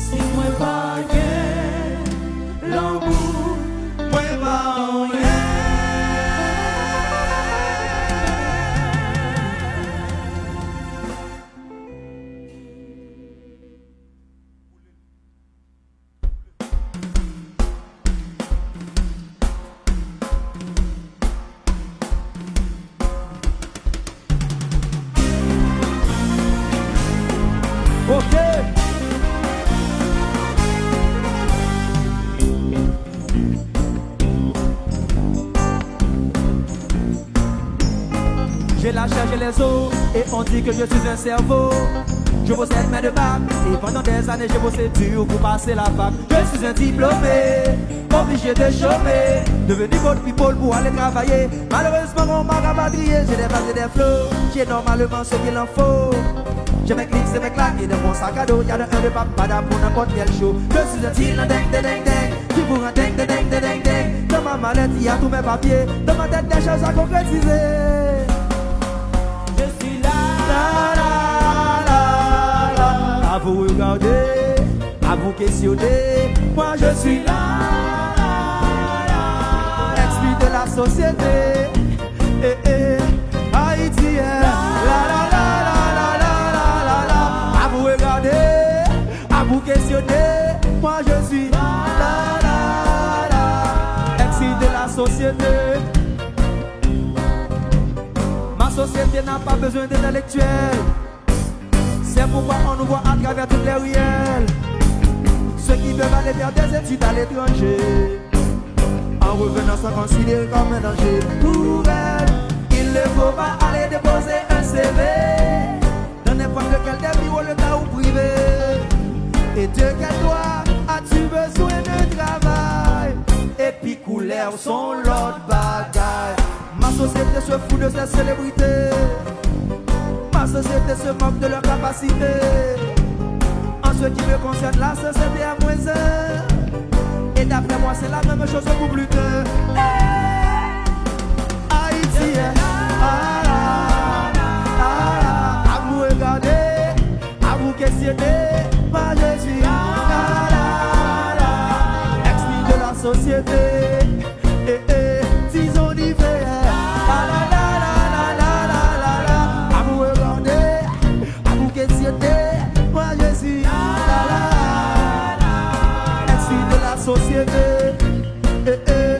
Si mwen pa gen lanmou, mwen pa anyen. Ok. J'ai la chair, j'ai les os, et on dit que je suis un cerveau. Je possède mes deux bacs, et pendant des années, j'ai bossé dur pour passer la fac. Je suis un diplômé, obligé de chômer, devenu bold people pour aller travailler. Malheureusement, on m'a rapatrié, j'ai dépassé des flots, j'ai normalement ce qu'il en faut. J'ai mes clics et mes claques, et dans mon sac à dos, y a de un de papada pour n'importe quel show. Je suis un deal, un ding, ding, ding, ding, qui vous rend ding, ding, ding, ding, ding, ding. Dans ma mallette, il y a tous mes papiers, dans ma tête, des choses à concrétiser. Je suis là, là, là, là, là, à vous regarder, à vous questionner. Moi, je suis là, là, là, là, exclu de la société. Eh, eh, Haïtien. La, la, la, à vous regarder, à vous questionner. Moi, je suis là, là, là, exclu de la société. Ma société n'a pas besoin d'intellectuels. Si C'est pourquoi on nous voit à travers toutes les ruelles. Ceux qui peuvent aller faire des études à l'étranger, en revenant sont considérés comme un danger pour elles. Il ne faut pas aller déposer un C V dans n'importe lequel des bureaux, l'État ou privé. Et de quel droit as-tu besoin d'un travail? Et puis couleur sont l'autre bagay. Ma société se fout de ces célébrités. Ma société se moque de leurs capacités. En ce qui me concerne, la société a moins un. Et d'après moi, c'est la même chose pour plus d'un. Hey! Haïti, hein? Ah, ah, ah, ah, à vous regarder, à vous questionner, moi je suis là, là, là, là, exclu de la société. Eh, eh, disons l'hiver. La, la, la, la, la, la, la, la, la. À vous regarder, à vous questionner, moi je suis là, là, là, là, exclu de la société. Eh, eh.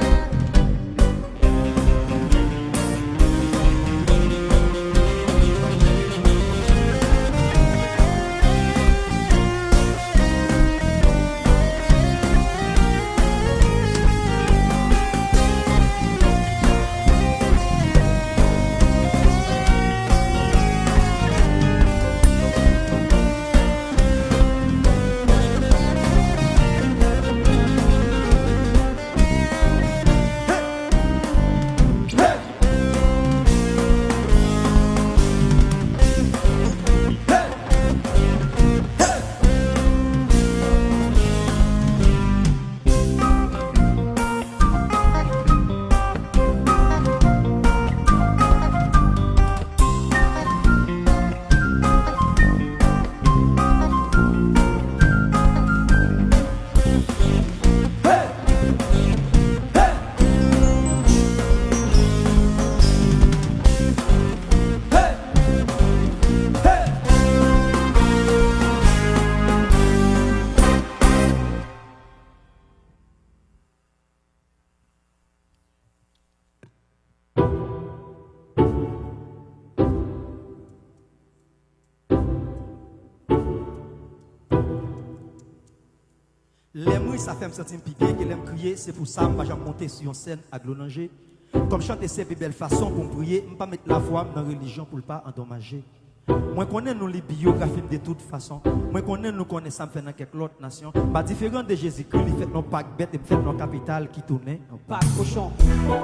Lè m ri, sa fè m santi m pi byen ke lè m kriye. Se pou sa m pa janm monte sou yon sèn ak dlo nan je. Kòm chante se pi bèl fason pou m priye, m pa met lafwa m nan relijyon pou l pa andomaje. Mwen konnen nou li biyografi m de tout fason. Mwen konnen nou konnen sa m fè nan kèk lòt nasyon. M pa diferan de Jezikri, li fèt nan pak bèt e m fèt nan kapital ki tounen an pak kochon.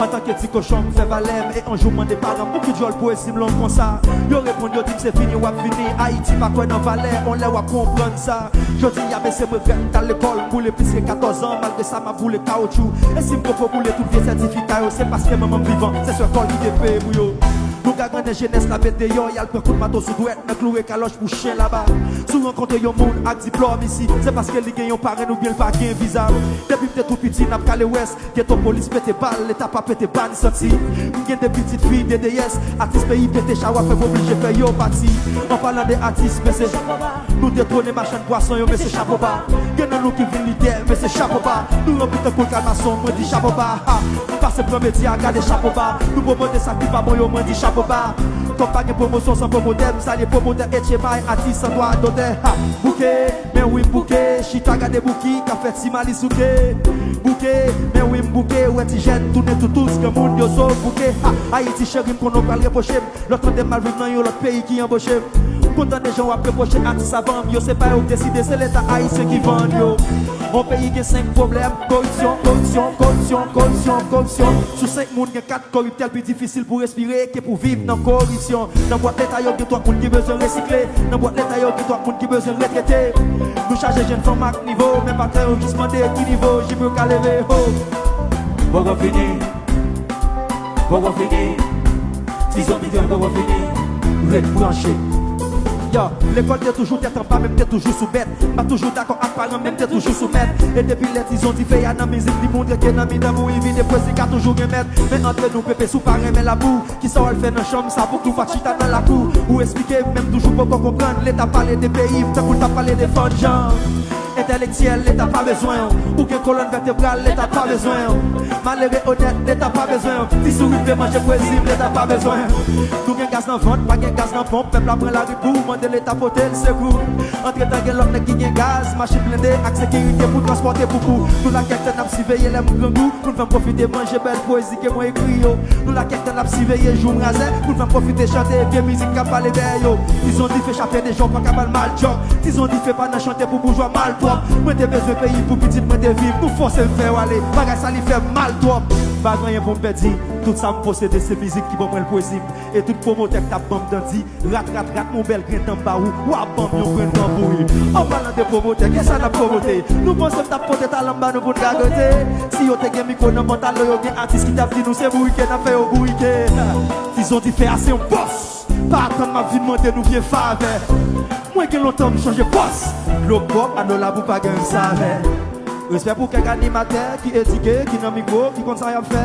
Antanke ti kochon, m fè valè m, e yon jou m mande paran m, "Poukidjòl pwezi m long konsa?" Yo reponn, yo di m, "Se fini, w ap fini." Ayiti pa kwè nan valè, on lè w ap konprann sa. Jodi a, mesye, m regrèt m t al lekòl, m boule plis ke katòz an, malgre sa, m ap boule kawoutchou. E si m poko boule tout vye sètifika yo, se paske manman m vivan, se sè kòl ki te peye pou yo. Lougagan nan jenès la met deyò, y al pran kout mato sou dwèt, nan kloure kalòch pou chen laba. Si w rankontre yon moun ak diplòm isi, se paske li gen yon parenn oubyen l pa gen viza. Depi m te tou piti, n ap kale wès, geto polis pete bal, leta pa pete ba n santi. M gen de pitit fi, de deyès, atis peyi pete chawa fè m oblije fè yo pati. An palan de atis, mesye, nou detwone machann pwason yo, mesye, chapo ba. Gen nan nou ki vin lidè, mesye, chapo ba. Nou ranpli tankou kalmason, mwen di chapo ba. Ha! M pase pran medya, gade chapo ba. Nou pwomote sa ki pa bon yo, mwen di chapo ba. Kòm pa gen pwomosyon san pwomotè, m salye pwomotè H M I, atis san dwa dotè. Ha! Bouke, men wi m bouke, chita gade Bouki k ap fè ti Mali souke. Bouke, men wi m bouke, wè ti jèn tounen toutous, granmoun yo zo bouke. Ha! Ayiti cheri m, konnen w pral repwoche m. Lè w tande m al viv nan yon lòt peyi ki anboche m. M kontan de jan w ap repwoche atis avan m yo, se pa yo k deside, se leta ayisyen ki vann yo. On peyi gen senk pwoblèm, koripsyon, koripsyon, koripsyon, koripsyon, koripsyon. Sou senk moun, gen kat koriptè, l pi difisil pou respire ke pou viv nan koripsyon. Nan bwat leta yo, gen twòp moun ki bezwen resikle. Nan bwat leta yo, gen twòp moun ki bezwen retrete. Nou chaje jèn fanm ak nivo, men patwon yo jis mande ki nivo, jip yo ka leve, ho. Poko fini. Poko fini. Ti zonbi di poko fini. Ret branche. Yo, lekòl te toujou tèt anba, men m te toujou sou bèt. M pa toujou dakò ak paran m, men m te toujou sou mèt. E depi lè ti zonbi fè a nan mizik, li montre ke nan mitan bouyi vide pwezi ka toujou gen mèt. Men antre nou, pepe, si w pa renmen labou, kisa w al fè nan chanm sa pou ki w pa chita nan lakou? Ou esplike m, men m toujou poko konprann. Leta pale de peyi m tankou l ta pale de fann jan. Entèlektyèl, Leta pa bezwen w. Ou gen kolòn vètebral, Leta pa bezwen w. Malere onèt, Leta pa bezwen w. Ti souri vle manje pwezi m, Leta pa bezwen w. Nou gen gaz nan vant, pa gen gaz nan ponp, pèp la pran lari pou mande Leta pote l sekou. Antretan, gen lòt nèg ki gen gaz, machin blende ak sekirite pou transpòte poupou. Nou la kèk tan n ap siveye lè moun grangou, pou n fè m pwofite manje bèl pwezi ke mwen ekri yo. Nou la kèk tan n ap siveye jou m razè, pou n fè m pwofite chante vye mizik k ap pale dèyè yo. Tizon dife chapye deja w pa ka ba l mal djòb. Tizon dife pa nan chante pou boujwa malpwòp. Mwen te bezwen peyi pou pitit mwen te viv, nou fòse m fè yo ale. Bagay sa li fè m mal twòp. M pa gen anyen pou m pèdi, tout sa m posede se mizik ki ban mwen l pwezi m. E tout pwomotè k t ap ban m dandi, rat, rat, rat, yon bèl grenn dan m ba ou, w ap ban m yon grenn tanbouri. An palan de pwomotè, kisa n ap pwomote? Nou panse m t ap pote talan m ba nou pou n gagote? Si yo te gen mikwo nan pantalon yo, gen atis ki t ap di nou se bourike n ap fè yo bourike. Tizon dife a se yon bòs. Pa atann m ap vin mande nou vye favè. Mwen gen lontan m chanje pòs. Dlo pwòp, adolab ou pa gen savè. Respè pou kèk animatè ki edike, ki nan mikwo, ki konn sa y ap fè.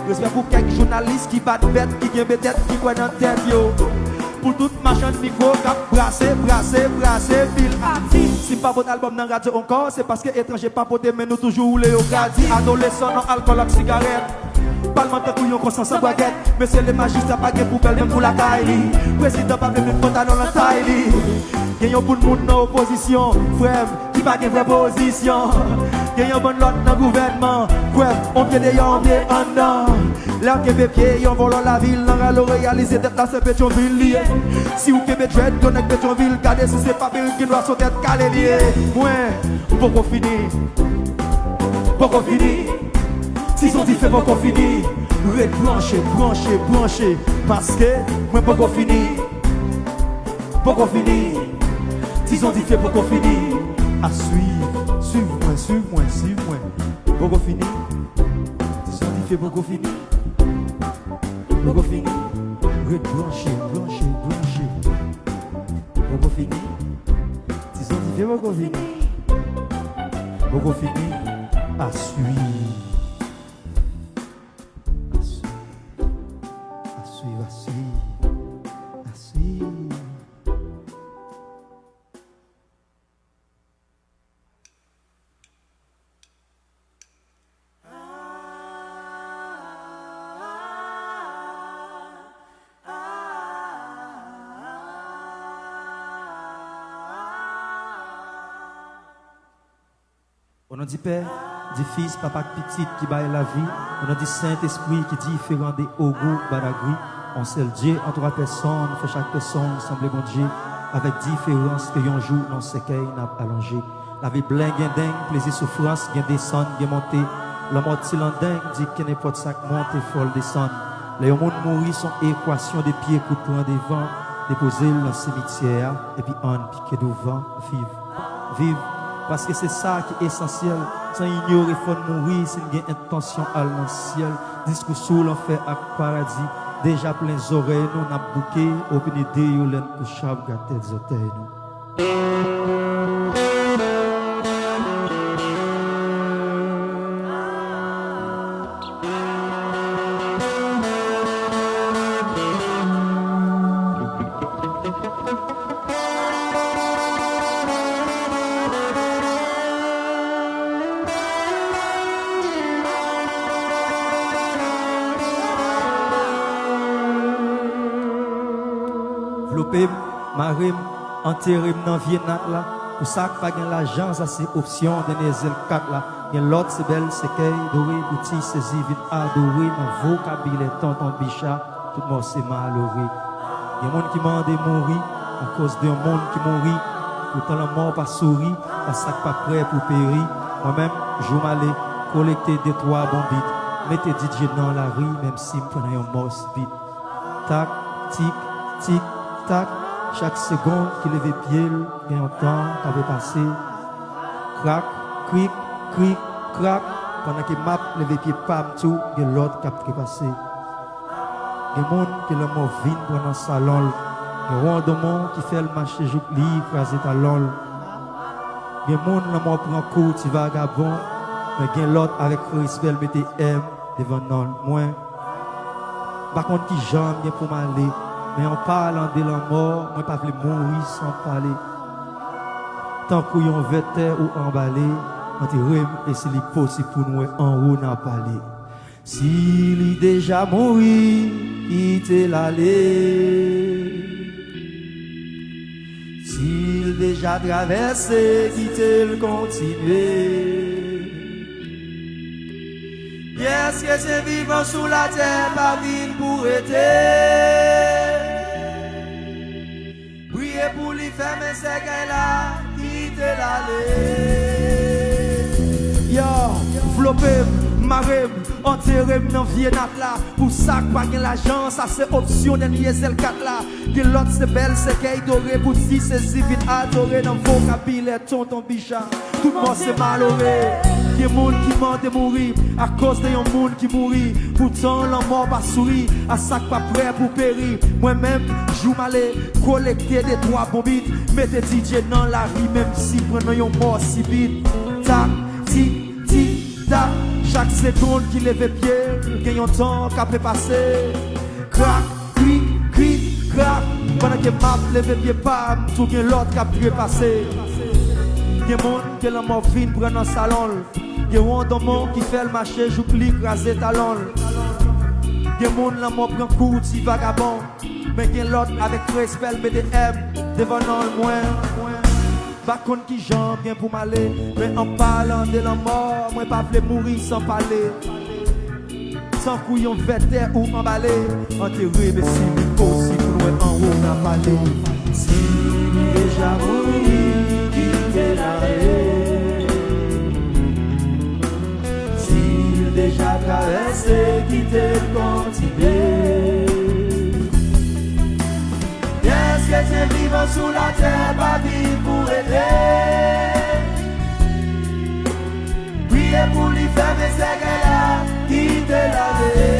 Respè pou kèk jounalis ki bat bèt, ki gen betèt, ki kwè nan tèt yo. Pou tout machann mikwo k ap brase, brase, brase pil atis. Si m pa pote albòm nan radyo ankò, se paske etranje pa pote, men nou toujou woule yo gradi. Adolesan nan alkòl ak sigarèt. Palman tankou yon konsan san bagèt. Mesye le majistra pa gen poubèl menm pou lakay li. Prezidan pa vle met pantalon nan tay li. Gen yon boul moun nan opozisyon, frè m, ki pa gen vrè pozisyon. Gen yon bann lòt nan gouvènman, kwè m, on pye deyò, on pye anndan. Lè w kenbe pye yon vòlò lavil nan ralo reyalize tèt la se Petyonvil li ye. Si w kenbe dread, yon nèg Petyonvil, gade si se pa perik gen dwa se yon tèt kale li ye. Mwen, m poko fini. Poko fini. Tizon dife poko fini. Ret branche, branche, branche. Paske mwen poko fini. Poko fini. Tizon dife poko fini. A swiv. Swiv mwen, swiv mwen, swiv mwen. Poko fini. Tizon dife poko fini. Poko fini. Ret branche, branche, branche. Poko fini. Tizon dife poko fini. Poko fini. A swiv. A swiv. A swiv, a swiv. A swiv. O non di Pè, di Fis, Papa ak Pitit ki bay lavi, o non di Sentespri ki diferan de ogou, badagri, on sèl Dye an twa pèsonn, fè chak pèsonn sanble Bondye, avèk diferans ke yon jou nan sèkèy n ap alonje. Lavi blen gen deng, plezi soufrans, gen desann, gen monte. Lanmò ti landeng di ke nenpòt sa k monte fò l desann. Lè yon moun mouri, s on ekwasyon de pye kout pran devan, depoze l nan simityè a, epi ann pike douvan, viv. Viv, paske se sa ki esansyèl. San inyore, fò n mouri si n gen entansyon al nan syèl. Diskou sou lanfè ak paradi deja plen zòrèy nou, n ap bouke opinite yo lè n kouche ap gade tèt zòtèy nou. Vlope m, mare m, antere m nan vye nat la. Pou sa k pa gen lajan, sa se opsyon dènye zèl kat la. Gen lòt se bèl sèkèy dore, bouti sezi vin adore nan vokabilè tonton Bicha, tout mò se malore. Gen moun ki mande mouri akoz de yon moun ki mouri. Poutan lanmò pa souri a sa k pa prè pou peri. Mwen menm, jou m ale kolekte de twa bon bit, mete D J nan lari, menm si m pran nan yon mòs bit. Tak, tik, tik, tak, chak segonn ki leve pye l, gen yon tan k ap pase. Krak, krik, krik, krak, pandan ke m ap leve pye pa m tou, gen lòt k ap trepase. Gen moun ke lanmò vin pran nan salon l, gen wondomon ki fè l mache jouk li kraze talon l. Gen moun lanmò pran kou ti vagabon, men gen lòt avèk respè l mete M devan non l. Mwen, m pa konn kijan m gen pou m ale, men an palan de lanmò, mwen pa vle mouri san pale. Tankou yon vètè ou anbale, antere m, e si li posib pou n wè anwo n a pale. Si li deja mouri, kite l ale. Si l deja travèse, kite l kontinye. Pyès kretyen vivan sou latè pa vin pou rete. Priye pou li, fèmen sèkèy la, kite l ale. Yo, vlope m, mare m, antere m nan vye nat la. Pou sa k pa gen lajan, sa se opsyon dènye zèl kat la. Gen lòt se bèl sèkèy dore, pou di se zivit adore nan vokabilè tonton Bicha. Tout mò se malore. Gen moun ki mande mouri akoz de yon moun ki mouri. Poutan lanmò pa souri a sa k pa prè pou peri. Mwen menm, jou m ale kolekte de twa bon bit, mete D J nan lari, menm si pran nan yon mò sibit. Tak, tik, tik, tak, chak segonn ki leve pye l, gen yon tan k ape pase. Krak, krik, krik, krak. Pandan ke m ap leve pye pa m, tou gen lòt k ap trepase. Gen moun ke lanmò vin pran nan salon l. Gen wonn donmon ki fè l mache jouk li kraze talon l. Gen moun lanmò pran kou ti vagabon. Men gen lòt avèk respè l mete M devan non l. Mwen, mwen pa konn kijan gen pou m ale, men an palan de lanmò, mwen pa vle mouri san pale. Tankou yon vètè ou anbale, antere m e si li posib pou n wè anwo n a pale. Si li deja mouri, kite l ale. Si li deja travèse, kite l kontinye. Pyès kretyen vivan sou latè pa vin pou rete. Priye pou li, fèmen sèkèy la, kite l ale.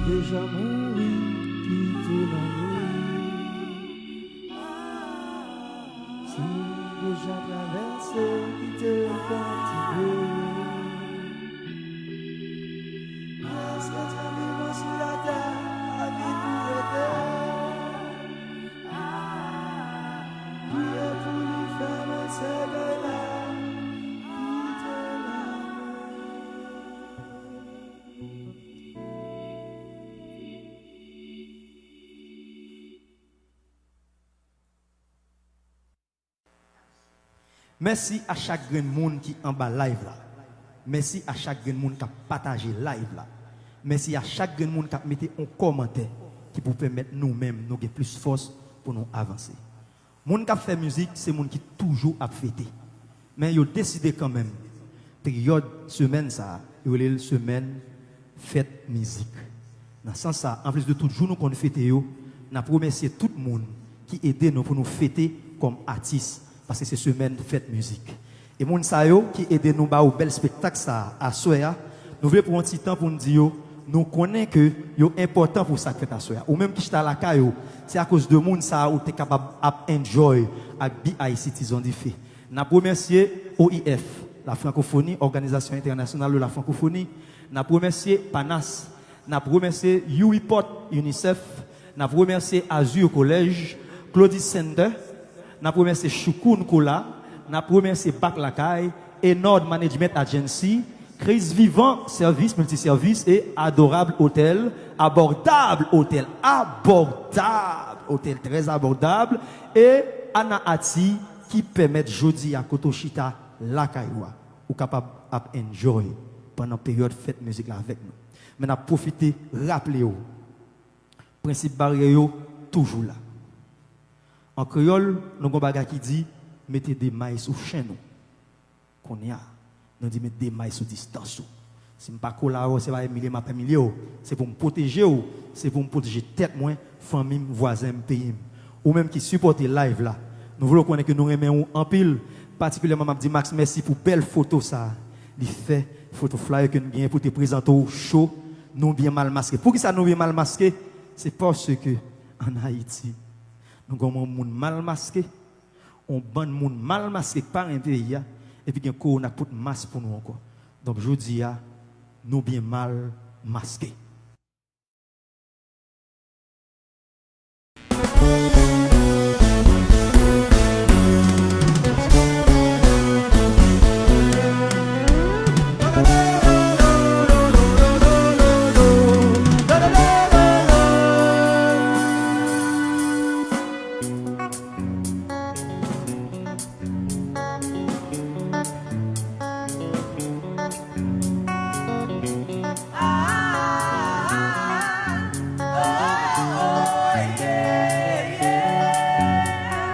Deja mouri, kite l ale. Si deja travèse, kite l kontinye. Pyès kretyen vivan sou latè pa vin pou rete. Priye pou li, fèmen sèkèy la, kite l ale. Mèsi a chak grenn moun ki anba live la. Mèsi a chak grenn moun k ap pataje live la. Mèsi a chak grenn moun k ap mete yon kòmantè ki pou pèmèt nou menm nou gen plis fòs pou nou avanse. Moun k ap fè mizik, se moun ki toujou ap fete. Men yo deside kanmenm, peryòd semèn sa a, yo rele l semèn fèt mizik. Nan sans sa a, anplis de tout jou nou konn fete yo, n ap remèsye tout moun ki ede nou pou nou fete kòm atis, paske se semèn fèt mizik. E moun sa yo ki ede nou ba ou bèl espektak sa a aswè a, nou vle pran yon ti tan pou n di yo, nou konnen ke yo enpòtan pou sa k fèt aswè a. Ou menm ki chita lakay ou, se akoz de moun sa a ou te kapab ap enjoy ak B I C Tizon Dife. N ap remèsye O I F, la Francophonie, Organisation Internationale de la Francophonie. N ap remèsye Panas. N ap remèsye U I Pot, UNICEF. N ap remèsye Azur College, Claudie Center. N ap remèsye Choukoun Kola. N ap remèsye Bak Lakay, Enord Management Agency, Kris Vivan Sèvis Miltisèvis e Adorab Hotel, Abordable Hotel, Abordable Hotel, très abordable, e Ana Ati ki pèmèt jodi a kote w chita lakay ou a, ou kapab ap enjoy pandan peryòd fèt mizik la avèk nou. Men n ap pwofite raple w, prensip baryè yo toujou la. An kreyòl, nou gon bagay ki di, mete de may sou chenn ou. Kounye a, nou di met de may sou distans ou. Si m pa kole avè w, se pa imilye m ap imilye w. Se pou m pwoteje w, se pou m pwoteje tèt mwen, fanmi m, vwazen m, peyi m. Ou menm ki sipòte live la, Nou vle w konnen ke nou renmen w anpil. Patikilyèman, m ap di Max mèsi pou bèl foto sa a. Li fè foto flyer ke n genyen pou te prezante w cho. Nou byen mal maske. Poukisa nou byen mal maske? Se paske ann Ayiti, nou gen yon moun mal maske, yon bann moun mal maske k pa renmen peyi a, epi gen kowona k pot mas pou nou ankò. Donk, jodi a, nou byen mal maske.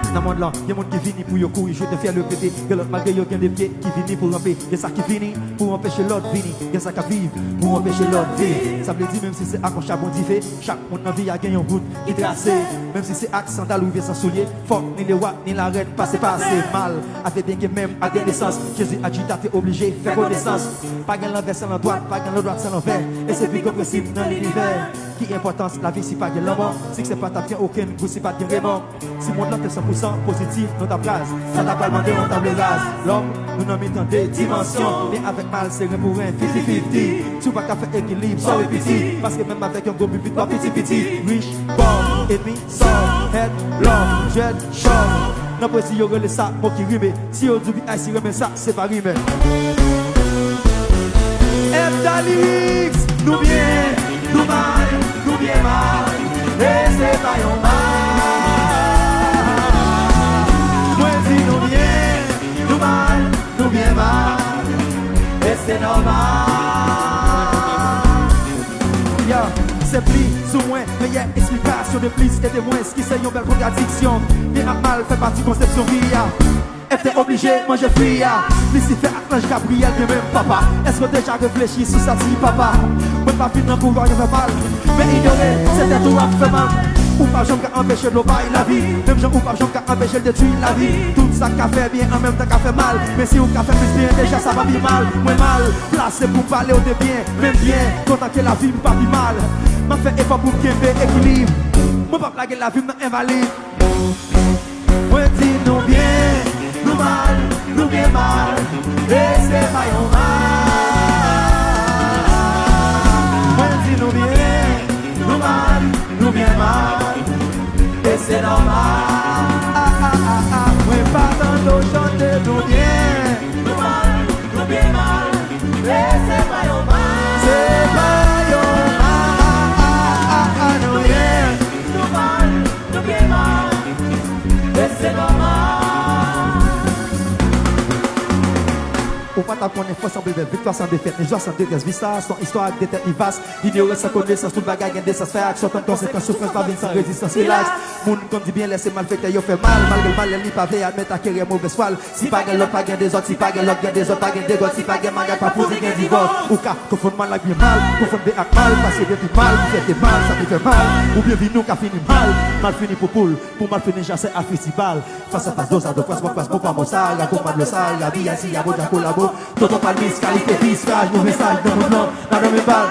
Nan mond lan, gen moun ki vini pou yo kouri, jete fyèl yo pete. Gen lòt malgre yo gen de pye ki vini pou ranpe. Gen sa ki vini pou anpeche lòt vini. Gen sa k ap viv pou anpeche lòt viv. Sa vle di menm si se ak yon chabon dife, chak moun nan vi a gen yon wout ki trase. Menm si se ak sandal ou vye san soulye, fòk ni lewa ni larèn pase pase mal. Ave byen gen menm ak gen nesans. Jezi ak Jida te oblije fè konesans. Pa gen lanvè san landwat, pa gen landwat san lanvè. E se pi gwo prensip nan linivè. Ki enpòtans lavi si pa gen lanmò? Siksè pa t ap gen okenn gou si pa t gen remò. Si mond lan te san pou san pozitif, nou t ap raz. Sa ta pral mande yon table raz. Lòm, nou nan mitan de dimansyon. Byen avèk mal, se ren pou ren, fifti fifti. Si w pa ka fè ekilib, sòri piti. Paske menm avèk yon gwo bibit, w ap piti piti. Rich, pòv, enmi, sòv, hèt, lòv, jèn, chòv. Nan pwezi yo rele sa mo ki rime. Si yo di w B I C renmen sa, se pa rimè. F Dalix, nou byen, nou mal, nou byen mal, e se pa yon mal. Mwen di nou byen, nou mal, nou byen mal, e se nòmal. Ya, se plizoumwen meyè esplikasyon de plis e de mwens ki se yon bèl kontradiksyon. Byen ak mal fè pati konsepsyon vi a. Èv te oblije manje fwi a. Lisifè ak lanj Gabriyèl gen menm papa. Èske w deja reflechi sou sa ti papa? Mwen pa vin nan pouvwa yo fè mal, men inyore se tèt ou ap fè mal. Ou pa janm ka anpeche dlo bay lavi, menm jan ou pa janm ka anpeche l detwi lavi. Tout sa k ka fè byen an menm tan ka fè mal. Men si w ka fè plis byen, deja sa pa pi mal. Mwen mal plase pou pale w de byen, menm byen kontan ke lavi m pa pi mal. M ap fè efò pou m kenbe ekilib. Mwen p ap lage lavi m nan envalid. Mwen di nou byen, nou mal, nou byen mal, e se pa yon mal. Mwen di nou byen, nou mal, nou byen mal, e se nòmal. Mwen pa tande w chante nou byen. Nou mal, nou byen mal, e se pa yon mal. Se pa yon mal, nou byen. Nou mal, nou byen mal, e se nòmal. Ou pa t ap konnen fòs san bèl bèl, viktwa san defèt, ni jwa san detrès. Vi sa se yon istwa ak de tèt li vas. Inyorans san konesans, tout bagay gen de sans. Fè aksyon, tann konsekans, soufrans pa vin san rezistans. Rilaks. Moun konn di byen lè se malfektè yo fè mal. Malgre l mal, li pa vle admèt ak erè movèz fwa l. Si pa gen lòt, pa gen dezòd. Si pa gen lòt, gen dezòd. Pa gen degòd. Si pa gen maryaj, pa poze gen divòs. Ou ka konfonn mal ak byen mal. Konfonn byen ak mal. Pase byen pi mal. Pou fè te mal, sa ki fè mal. Oubyen vi nou ka fini mal. Mal fini pou poul. Pou mal fini, jasè a fisi bal. Fas a fas, do sa do fas, mò fas, mò pa mò sa. Rakonn mal lo sa. Rabi a si a bo dja kolabo. Tonton Palmis, kalite vis, raj, move saj nan mond lan. Madan men bal.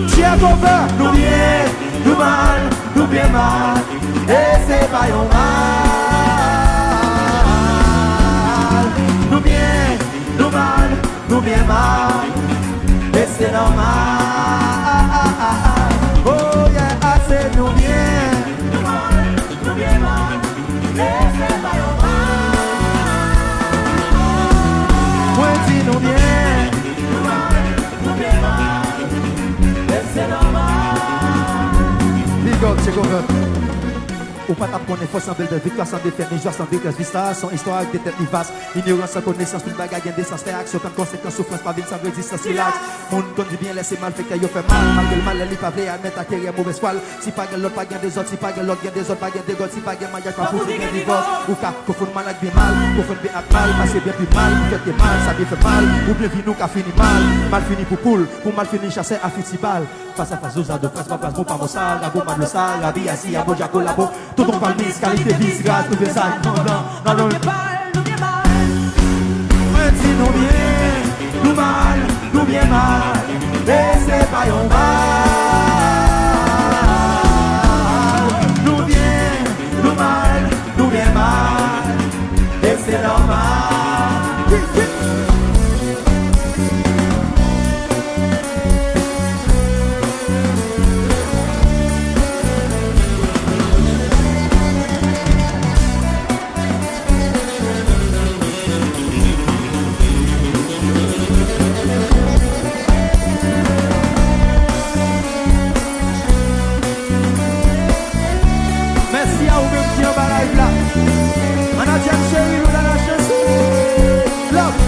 Che Guevara. Nou byen, nou mal, nou byen mal, e se pa yon mal. Nou byen, nou mal, nou byen mal, e se nòmal. Oh yeah, ase nou byen. Nou mal, nou byen mal, e se pa yon mal. Mwen di nou byen. Nou mal, nou byen mal, e se nòmal. Big up, Che Guevara. Ou pa t ap konnen fòs an bèl bèl, viktwa san defèt, ni jwa san detrès. Vi sa se yon istwa ak de tèt li vas. Inyorans san konesans, tout bagay gen de sans. Fè aksyon, tann konsekans, soufrans pa vin san rezistans. Rilaks. Moun konn di byen lè se malfektè yo fè mal. Malgre l mal, lè li pa vle admèt ak erè movèz fwa l. Si pa gen lòt, pa gen dezòd. Si pa gen lòt, gen dezòd. Pa gen degòd. Si pa gen maryaj, pa poze gen divòs. Ou ka konfonn mal ak byen mal. Konfonn byen ak mal. Pase byen pi mal. Pou fè te mal, sa byen fè mal. Oubyen vi nou ka fini mal. Mal fini pou poul. Pou mal fini, chasè a fiti bal. Fas a fas, Zozado, fas pa fas, bon pa bon, sa, lago, madlo, sa, rabi, asi, abo, djako, labo, tonton palmis, kalite, vis, gaz, nou fè sa, nou blan, nan lon. Mwen di nou byen, nou mal, nou byen mal, e se pa yon mal. Nou byen, nou mal, nou byen mal, e se nòmal. Mèsi a ou menm ki anba live la. Manager m cheri, nou nan lachans. Love.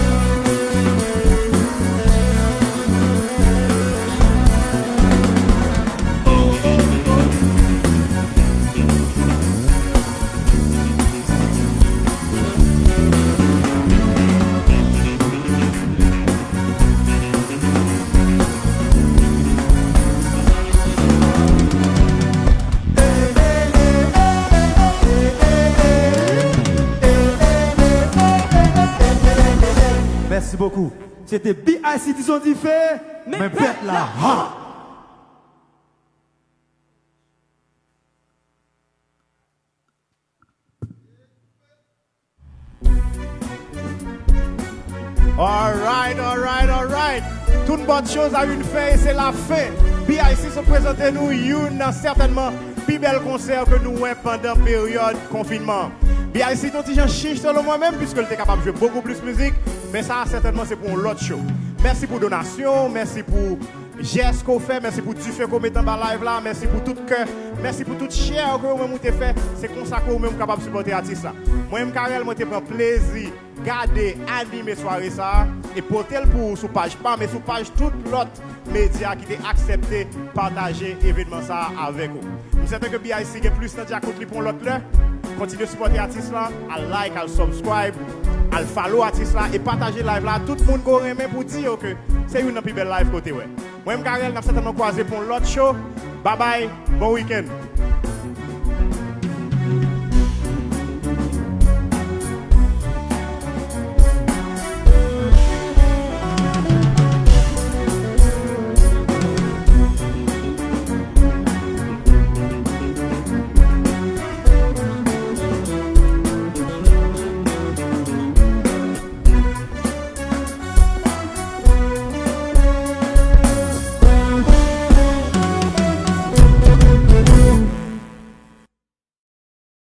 Mèsi bokou. Se te B I C Dizon Dife, men bèt la ha! Alright, alright, alright. Toute bonne chose a une fin et c'est la fin. B I C sot prezante nou youn nan sètènman pi bèl konsè ke nou wè pandan peryòd konfinman. B I C te yon ti jan chich selon mwen menm, piske l te kapab jwe bokou plis mizik, men sa a sètènman se pou yon lòt show. Mèsi pou donasyon, mèsi pou jès ke w fè, mèsi pou dife ke w met anba live la, mèsi pou tout kè, mèsi pou tout share ke w menm ou te fè. Se konsa ke w menm w kapab sipòte atis la. Mwen menm Carel, mwen te pran plezi gade, anime sware sa a e pote l pou ou sou paj pa m e sou paj tout lòt medya ki te aksepte pataje evenman sa a avèk ou. M sèten ke B I C gen plis nan djakout li pou yon lòt lè. Kontinye sipòte atis la, al like, al subscribe, al follow atis la e pataje live la a tout moun ke w renmen pou di yo ke se youn nan pi bèl live ke w te wè. Mwen menm Carel, n ap sètènman kwaze pou yon lòt show. Babay, bon weekend.